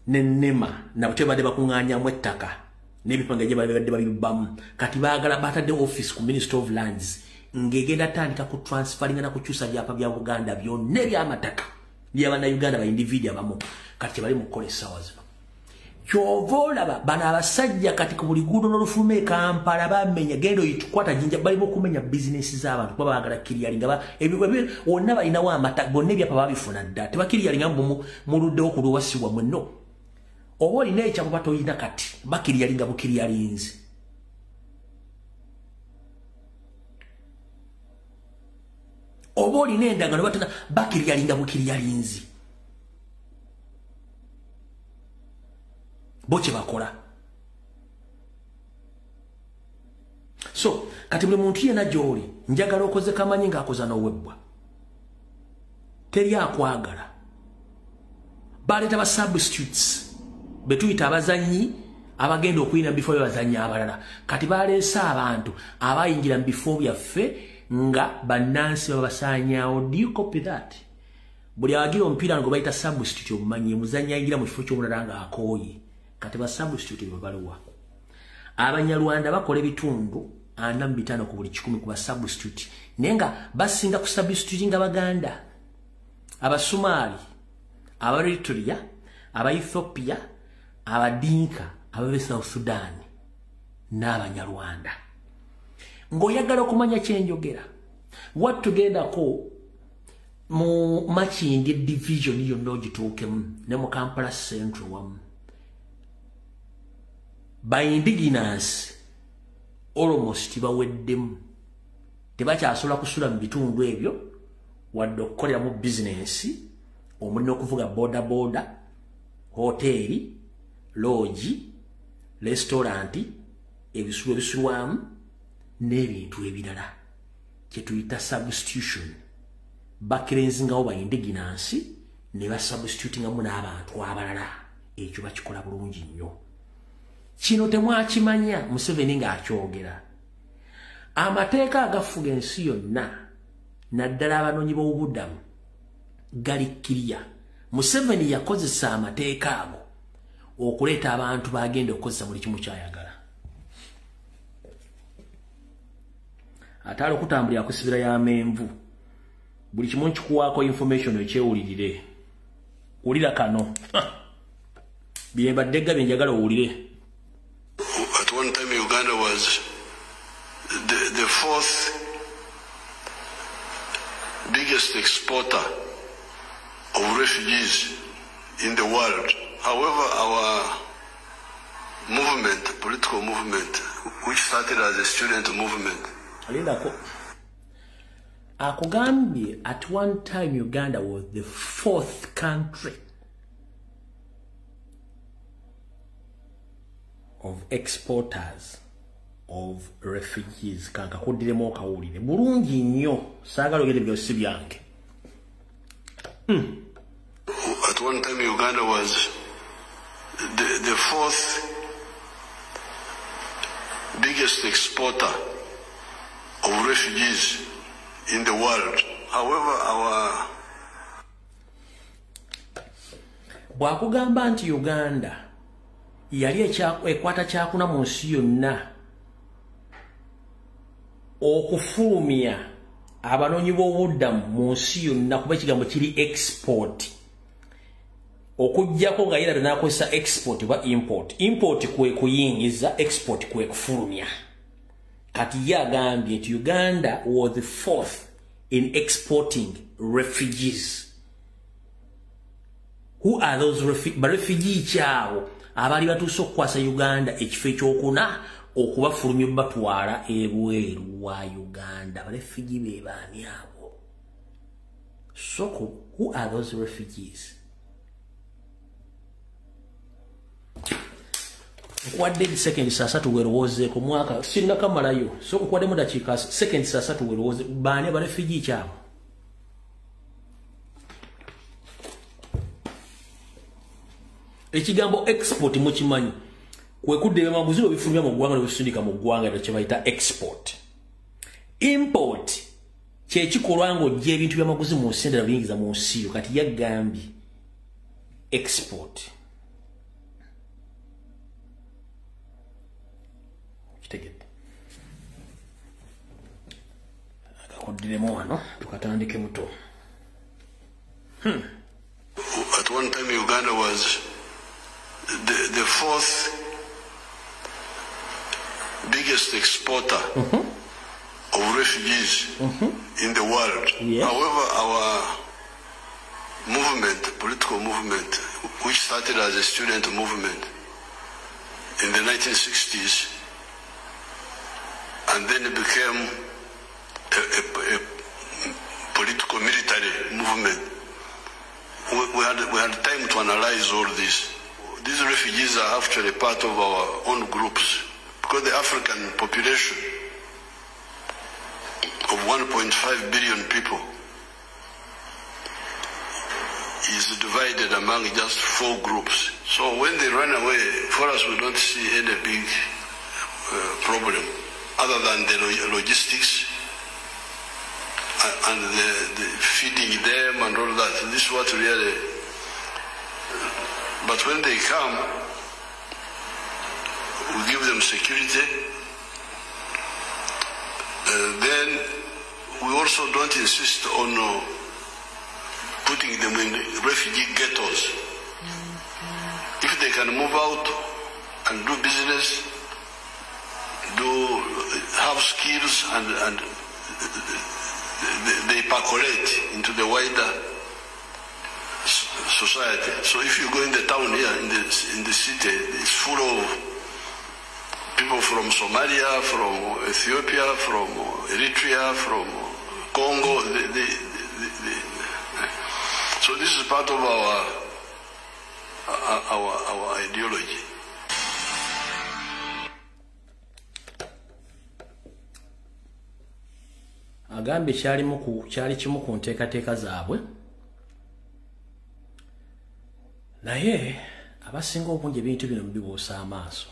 Speaker 1: ne NEMA nabwe badde bakuŋŋaanyamu ettaka n'ebipanga gye babadde babibbamu. Kati baagala batadde office ku Minister of Lands ng'egenda tandika ku transferinga na kukyusa byapa bya Buganda byonna eby'amataka by'Abannayuganda ba individual abamu. Kati bali mu kukola essaawa zino. Ky'ova olaba bano abasajja kati ku buli guudo n'olufuluma e Kampala bamenya genda oyitukwata Jinja bali mu kumenya bizinesi z'abantu kuba baagala kiryalinga wonna balinawo amata bonna ebyapa babifuna dda tebakiryalinga muluddewo ku lwewasibwa mwenno. Oba olina ekyapa oba toyina kati bakiryalinga bukiryalinzi. Oba olina endagaano batana bakiryalinga bukiryalinzi. Bo kye bakola. So kati buli muntu yenna gy'oli njagala okoze kamanyi ng'akoza n'owebbwa. Teri akwagala. Baleeta ba substitutes be tuyita abazannyi abagenda okuyina mu bifo by'abazannyi abalala. Kati baleese abantu abayingira mu bifo byaffe nga bannansi babasaanyaawo. Do you copy that? Buli awagira omupiira ngo bayita substitute omumanyi muzannyi ayingira mu kifo ky'omulala ng'akooye. Kati ba substitute babaluwa. Abanyarwanda bakola ebitundu 45 ku buli 100 ku ba substitute. Naye nga basinga ku substitute nga Baganda, Abasomali, Abaeritrea, Abaethiopia, Abadinka, ababe South Sudan n'Abanyarwanda. Ng'oyagala okumanya kyenjogera, watugendako mu Makindye division yonna ogituukemu ne mu Kampala Central wamu. Ba indigenous almost baweddemu tebakyasobola kusula mu bitundu ebyo wadde okukoleramu bizinensi omuli n'okuvuga boda boda, hoteeri, loogi, restauranti, ebisulo ebisulwamu n'ebintu ebirala kye tuyita substitution. Bakirenzingawo ba indigenous ne basubstitutingamu n'abantu abalala. Ekyo bakikola bulungi nnyo. Kino temwakimanya Museveni ng'akyogera. Amateeka agafuga ensi yonna naddala abanoonyi b'obubudamu gali kirya. Museveni yakozesa amateeka ago okuleeta abantu bagenda okukozesa buli kimu ky'ayagala. Ate ali okutambulira kusibira y'amenvu. Buli kimu nkikuwaako information ekyewulirire. Wulira kano. Bye mbadde gabye njagala owulire.
Speaker 3: At one time, Uganda was the fourth biggest exporter of refugees in the world. However, our movement, political movement, which started as a student movement.
Speaker 1: Akugambye, at one time, Uganda was the fourth country of exporters of refugees. Kankakuddiremu okawulire bulungi nnyo, saagala ogende byosi byange.
Speaker 3: At one time, Uganda was the fourth biggest exporter of refugees in the world. However, our
Speaker 1: bw'akugamba nti Uganda yali ekwata kyakuna mu nsi yonna okufulumya abanoonyi b'obuddamu mu nsi yonna, kuba ekigambo kiri export. Okuggyako nga yerabye n'akozesa export oba import. Import kwe kuyingiza, export kwe kufulumya. Kati ye agambye nti Uganda was the fourth in exporting refugees. Who are those refugee kyabo abaali batuuse okukwasa Uganda ekifo ekyokuna okubafulumya batwala ebweru wa Uganda? Barefugee be baani abo? Soko, who are those refugees? Nkuwadde sekendi 3 weerowoozeeko mwaka sinnakamalayo. So nkuwaddemu dakiika sekendi 3 weerowooze baani abarefugee kyabo. Ekigambo export mukimanyi kwe kudda ebyamaguzi obifulumya mu ggwanga n'obisindika mu ggwanga, ekyo kye bayita export. Import kyekikolwa ng'ojja ebintu byamaguzi mu nsi endala biyingiza mu nsi yo. Kati yagambye export. Kitegedde? Akakuddiremu wano tukatandike buto.
Speaker 3: At one time Uganda was the fourth biggest exporter of refugees in the world.
Speaker 1: Yeah.
Speaker 3: However, our movement, political movement, which started as a student movement in the 1960s, and then it became a political military movement. We had time to analyze all this. These refugees are actually part of our own groups, because the African population of 1.5 billion people is divided among just 4 groups. So when they run away, for us we don't see any big problem other than the logistics and the feeding them and all that. This is what really... But when they come, we give them security. Then we also don't insist on putting them in refugee ghettos. If they can move out and do business, have skills, and they percolate into the wider society. So if you go in the town here, in the city, it's full of people from Somalia, from Ethiopia, from Eritrea, from Congo. So this is part of our ideology.
Speaker 1: Agambye kyali kimu ku nteekateeka zaabwe, naye abasinga obungi ebintu bino mubibuusa amaaso.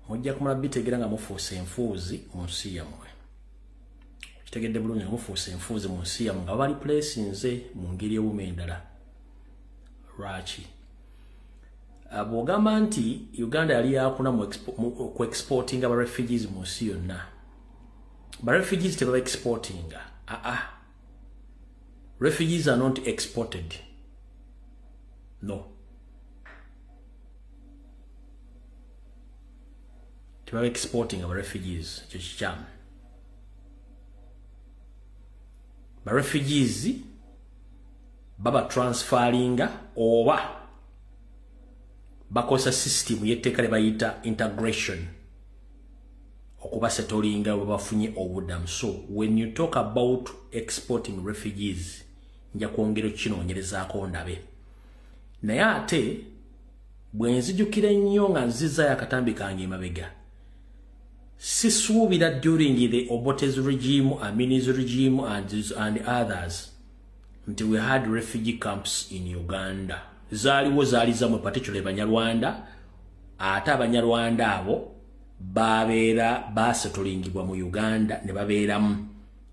Speaker 1: Mujja kumala bitegeera nga mufuuse enfuuzi mu nsi yammwe. Kitegedde bulungi nga mufuuse enfuuzi mu nsi yammwe, nga bali pulesinze mu ngeri ewuma endala. Lwaki? Bw'ogamba nti Uganda yali yakuna ku exportinga ba refugees mu nsi yonna, ba refugees tebaba exportinga. Refugees are not exported. No. Tebaba exporting our refugees. Ekyo kikyamu. Ba refugees baba transferringa oba bakosa system y'etteeka lye bayita integration okubasetolinga bwe bafunye obuddamu. So when you talk about exporting refugees, nja kwongera okukinoonyerezaako ndabe. Naye ate bwe nzijukira ennyo nga nzizaayo akatambi kange emabega, sisuubira during the Obote's regime, Amini's regime and others nti we had refugee camps in Uganda. Zaaliwo zaali zammwe, particularly Banyarwanda, ate Abanyarwanda abo babeera basetolingibwa mu Uganda ne babeeramu.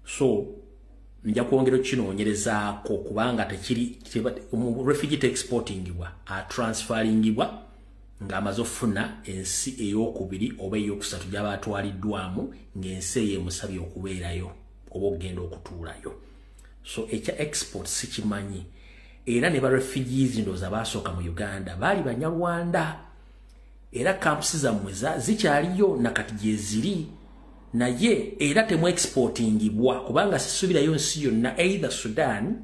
Speaker 1: So nja kwongera okukinoonyerezaako kubanga tekiri refugee exportingibwa, atransferingibwa ng'amaze okufuna ensi ey'okubiri oba ey'okusatu gy'aba atwaliddwamu ng'ensi eyo emusabye okubeerayo oba okugenda okutuulayo. So ekya export sikimanyi, Era ne ba refugees ndowooza baasooka mu Uganda baali Banyarwanda, era camps zammwe zikyaliyo nakati gye ziri, naye era temu exportingibwa, kubanga sisuubirayo nsi yonna, either Sudan,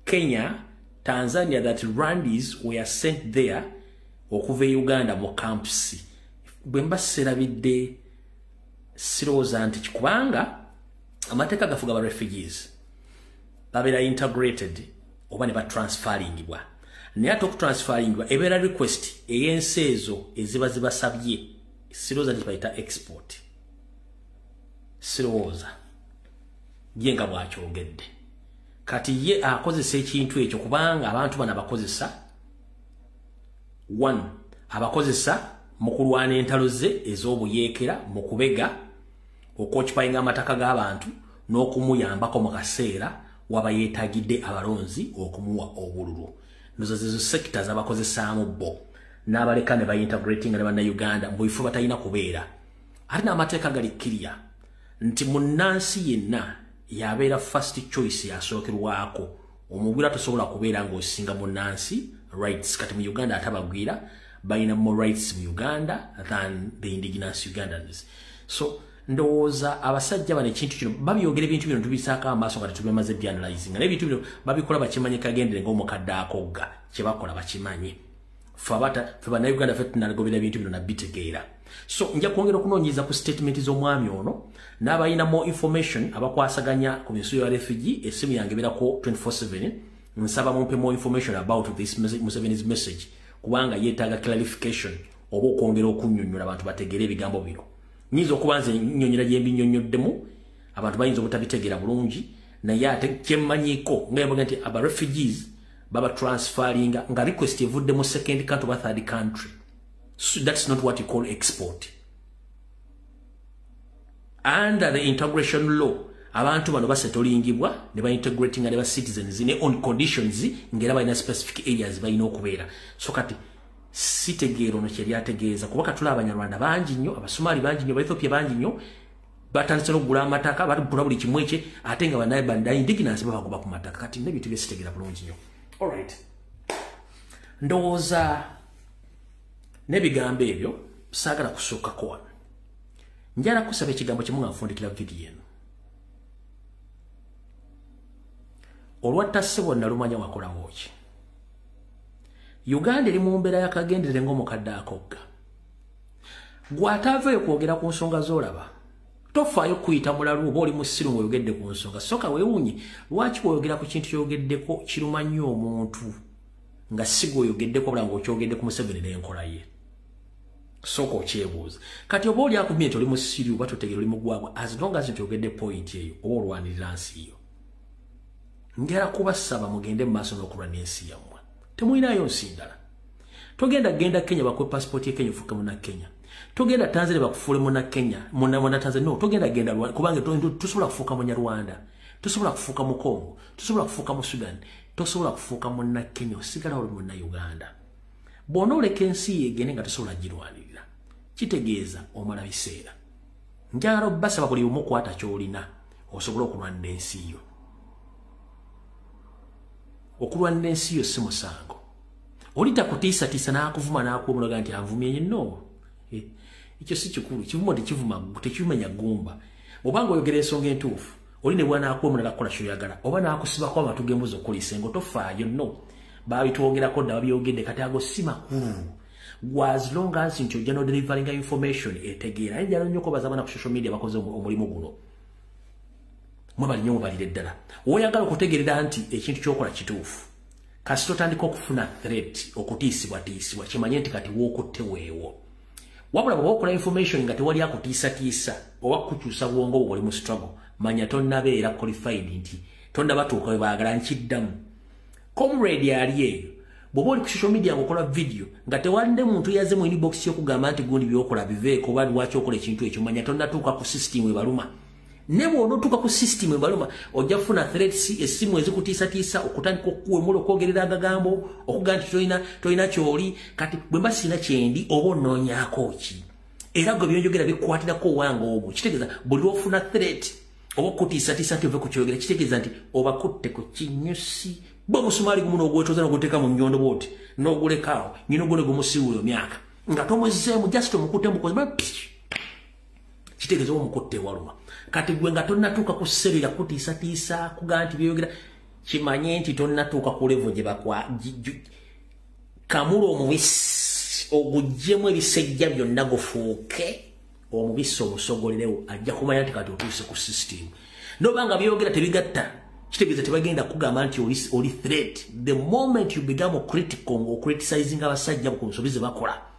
Speaker 1: Kenya, Tanzania, that Rwandese were sent there okuva e Uganda mu camps. Bwe mba serabidde, sirowooza nti, kubanga amateeka gafuga ba refugees babeera integrated oba ne batransferingibwa, naye ate okutransferingibwa ebeera request ey'ensi ezo eziba zibasabye. Sirowooza nti bayita export, sirowooza ye nga bw'akyogedde. Kati ye akozesa ekintu ekyo kubanga abantu bano abakozesa, one, abakozesa mu kulwana entalo ze ez'obuyeekera, mu kubega okwoccupyinga amataka g'abantu n'okumuyambako mu kaseera waba yeetagidde abalonzi okumuwa obululu. Nozo zezo sector zabakozesaamu bo, n'abaleka ne baintegratinga ne Bannayuganda mu bifo batalina kubeera. Ate n'amateeka gali clear nti munnansi yenna yabeera first choice, yasookerwako. Omugwira tosobola kubeera ng'osinga munnansi rights. Kati mu Uganda ate abagwira balina more rights mu Uganda than the indigenous Ugandans. So ndowooza abasajja bano ekintu kino babyogera, ebintu bino tubisaako amaaso nga tetubemaze byanalyzing, naye ebintu bino babikola bakimanyi kagendere ng'omukadde akogga. Kyebakola bakimanyi. Ffe Bannayuganda ffe tunagobera ebintu bino nabitegeera. So nja kwongera okunoonyereza ku statement z'omwami ono n'abalina more information abakwasaganya ku binsu ya refugee. Essimu yange ebeerako 24/7. Nsaba mumpe more information about this Museveni's message, kubanga yeetaaga clarification oba okwongera okunnyonnyola abantu bategeere ebigambo bino. Nyinza okuba nze nnyonnyera gye mbinnyonnyoddemu, abantu bayinza obutabitegeera bulungi, naye ate kyemmanyiiko nga yambuga nti aba refugees baba transferringa nga request evudde mu second country oba third country. So that's not what you call export. Under the integration law, abantu bano basetolingibwa ne baintegratinga ne ba citizens ne on conditions, ngera balina specific areas balina okubeera. So kati sitegeera ono kyeri ategeeza, kuba katula Abanyarwanda bangi nnyo, Abasomali bangi nnyo, Abaethiopia bangi nnyo, batandise n'okugula amataka, batugula buli kimu ekye, ate nga bana indigenous babagoba ku mataka. Kati n'ebintu byesitegeera bulungi nnyo. Alright, ndowooza n'ebigambo ebyo saagala kusuukako wano. Njala kusaba ekigambo kimu nga nfundikira vidiyo eno. Olwatta ssebo nalumanya, wakolawo ki? Uganda eri mu mbeera yakagendere ng'omukadde akogga. Gw'ataaveeyo kwogera ku nsonga z'olaba, tofaayo kuyita mulalu oba oli musiru ng'oyogedde ku nsonga. Soka weewuunye lwaki bw'oyogera ku kintu kyoyogeddeko kiruma nnyo omuntu nga si gw'oyogeddeko, wabula ng'okyogedde ku Museveni n'enkola ye. Sooka okyebuuza. Kati oba oli akumye nti oli musiru oba totegeera, oli mugwagwa, as long as nti oyogedde point eyo oba olwanirira nsi yo. Njala kubasaba mugende mu maaso n'okulwana ensi yammwe. Temulinayo nsi ndala. Togenda genda Kenya bakuwe passport ye Kenya ofuuke munna Kenya. Togenda Tanzania bakufuule munna Kenya, munna Tanzania. No, togenda genda, kubanga tosobola kufuuka Munyarwanda, tosobola kufuuka mu Congo, tosobola kufuuka mu Sudan, tosobola kufuuka munna Kenya, osigala oli munna Uganda. Bw'onooleka ensi yegende nga tosobola girwanirira, kitegeeza omala biseera. Njagala obbasaba buli omu kwata ky'olina osobole okulwanira ensi yo. Okulwanira ensi yo si musango. Oli takutiisatiisa n'akuvuma n'akuwemulaga nti anvumye. No, ekyo si kikulu. Kivumo tekivuma, tekimenya ggumba. Obanga oyogera ensonga entuufu, oli ne bw'anaakuwemula kukola ky'oyagala oba n'akusibako amatu g'embuzi okuliisa engo, tofaayo. No, babitwogerako dda, babyogedde, kati ago si makulu. As long as nti ojja n'odeliveringa information etegeera. Naye njala nnyo okubaza abaana ku social media bakoze omulimu guno. Mwebali nnyo, mubalire ddala. Woyagala okutegeerera nti ekintu ky'okola kituufu, kasita otandika okufuna threat, okutiisibwatiisibwa, kimanye nti kati wookutte weewo. Wabula bw'oba okola information nga tewali akutiisatiisa oba kukyusa bwongo bwo, oli mu struggle, manya tonnabeera qualified, nti tonnabatuuka we baagala. Nkiddamu, comrade ali eyo, bw'oba oli ku social media ng'okola video nga tewalinde muntu yaze mu inbox y'okugamba nti gundi by'okola biveeko oba lwaki okola ekintu ekyo, manya tonnatuuka ku system ebaluma. Ne bw'onootuuka ku system ebaluma, ojja kufuna threats, essimu ezikutiisatiisa, okutandika okukuwemula, okwogerera agagambo, okugamba nti tolina kyoli. Kati bwe mba sirina kyendi, oba onoonyaako ki? Era gwe byonjogera bikwatirako owange ogwo. Kitegeeza buli lwofuna threat oba okutiisatiisa nti ove ku kyogera, kitegeeza nti obakutte ku kinyusi. Bwe omusumaali gumu n'ogwetoza n'oguteeka mu nnyondo bw'oti n'ogulekaawo, nyina ogwo ne gumusiiwula emyaka nga tomuzzeemu, just omukutte mukozi, kitegeeza oba omukutte ewaluma. Kati gwe nga tonnatuuka ku sserera kutiisatiisa kugaa nti byeyogera, kimanye nti tonnatuuka ku level gye bakwa kamula omubisi oguggyemu ebisejja byonna gufuuke omubisi omusogolerewo, ajja kumanya nti kati otuuse ku system. Noba nga byogera tebigatta, kitegeeza tebagenda kugamba nti oli threat. The moment you become critical, ng'ocriticizing abasajja ku nsobi ze bakola.